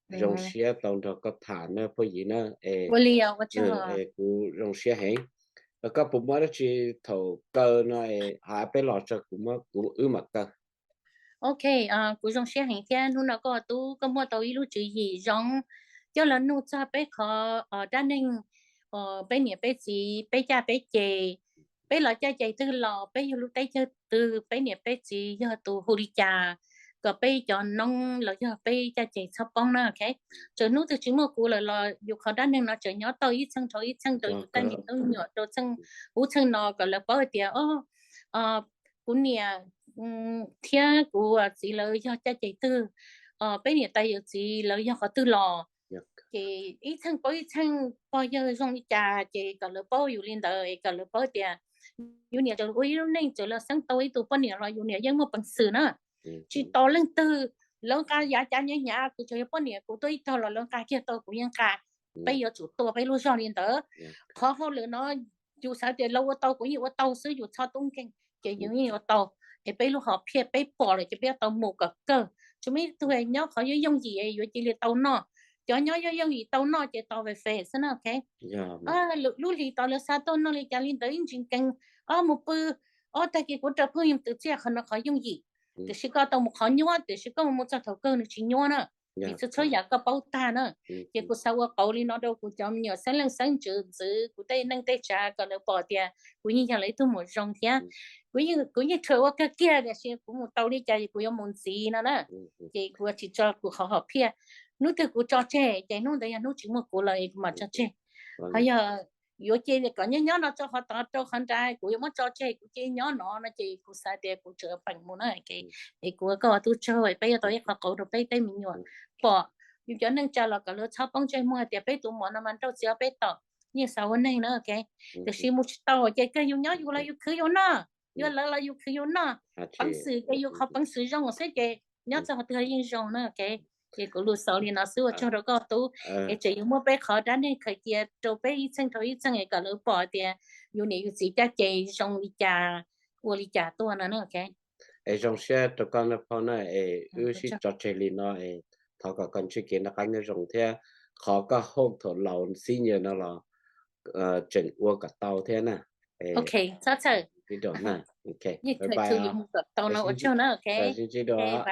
Zoo siab tau nrog koj tham na phooj ywg na. Es kuv zoo siab heev. Koj puas muaj dab tsi thaum kaw no es hais peb los tso kuv, kuv wb mam kaw. Ok, kuv zoo siab heev thiab hnub no koj tub koj muaj tau ib lub tswv yim zoo coj los nug txog peb qhov dab neeg peb niam peb txiv, peb caj peb ces, peb los caj ces twg los peb yog lub teb chaws twg, peb niam peb txiv yog tus hu li cas, kom peb cov noob los yog peb caj ces txhob poob na, ok. Txawm hnub twg tsis muaj kuv lawm los yus qhov dab neeg no tseem nyob tau ib txheej dhau ib txheej rau yus tej me tub me nyuam rau txheej ub txheej no kom lawv paub hais tias o, kuv niam thiab kuv txiv lawv yog caj ces twg, peb niam tais yawm txiv lawv yog qhov twg los. Ces ib txheej paub ib txheej pog yawg zoo li cas ces kom lawv paub yus li ntawd es kom lawv paub tias yus niam tseem ua ib lub neej tseem los xeeb tau ib tug poj niam los yus niam yeej muaj peev xwm na. Tsis tos leej twg, lawv nqa yav cav nyav hnyav kuv tseem yog poj niam kuv tuaj ib tog los lawv nqa kiag tau kuv yeej nqa. Peb yuav tsum tua peb lub zog li ntawd. Qhov hauj lwm no yus xav tias lawv ua tau kuv yeej ua tau xwb, yus txhob tub nkeeg ces yus yeej ua tau. Es peb lub hom phiaj peb pom lawm ces peb yuav tau mus kom kawg. Tsis muaj ib tug nyob qhov yooj yooj yim yuav cia li tau noj. Cov nyob yooj yooj yim tau noj ces tau ve fe xwb na, ok. Lub hlis tod lawv xa tuaj noj li cas li ntawd ib ntsis nkees, ob mus pw, ob tag kis kuv raws phooj ywg twv txiaj, qhov no qhov yooj yim. Tiam sis koj tau mus qhov nyuaj, tiam sis koj mus mus txog thaum kawg nws tsis nyuaj na. Vim txhua txhua yam koj paub tag na. Ces kuv xav ua qauv li no rau kuv cov me nyuam xeeb leej xeeb ntxwv, kuv tej neej tej tsav kom lawv pom tias kuv yeej yog lawv ib tug muam zoo thiab. Kuv yeej tshua ua kawg kiag tiam sis kuv mus tau li cas kuv yuav mus ntxiv no na. Ces kuv tsis tso kuv qhov hom phiaj. Hnub twg kuv tso tseg ces hnub ntawd yog hnub tsis muaj kuv lawm es kuv mam tso tseg. Qhov yog yuav cia kom nyob nyob no tso qhov tod rau qhov nrad kuv yuav muab tso tseg kuv cia nyob no no ces kuv xav tias kuv tseem peem mus na. Es kuv ua koj ua tub tsaug peb yuav tau ib qho qauv rau peb tej me nyuam pom. Yus cov neej tsa los kom lawv txhob poob ntsej muag tias peb tus muam no mas nrauj txiav peb tom, yeej xav ua neeg na, ok. Tiam sis mus tsis tau ces kawg yus nyob yus los yus khwv yus noj, yus lawv los yus khwv yus noj. Peev xwm ces yus qhov peev xwm zoo xwb ces nyob txog qhov twg yeej zoo na, ok. Ces kuv lus xaus li no xwb, ua tsaug rau koj tub. Es tseem yuav muaj peb qhov dab neeg khaws cia rau peb ib txheej dhau ib txheej es kom lawv pom tias yus niam yus txiv caj ces zoo li cas, ua li cas tuaj no na, ok. Es zoo siab rau koj na phauj na, es wb sib tso tseg li no es thov kom koj ntsib kev noj qab nyob zoo thiab qhov koj hope thaum laus xib nyias no los tseem ua kom tau thiab na. Ok, txhob txhawj. Sib nrog na. Ok, bye bye. Ua tsaug na, ok. Sib ntsib dua.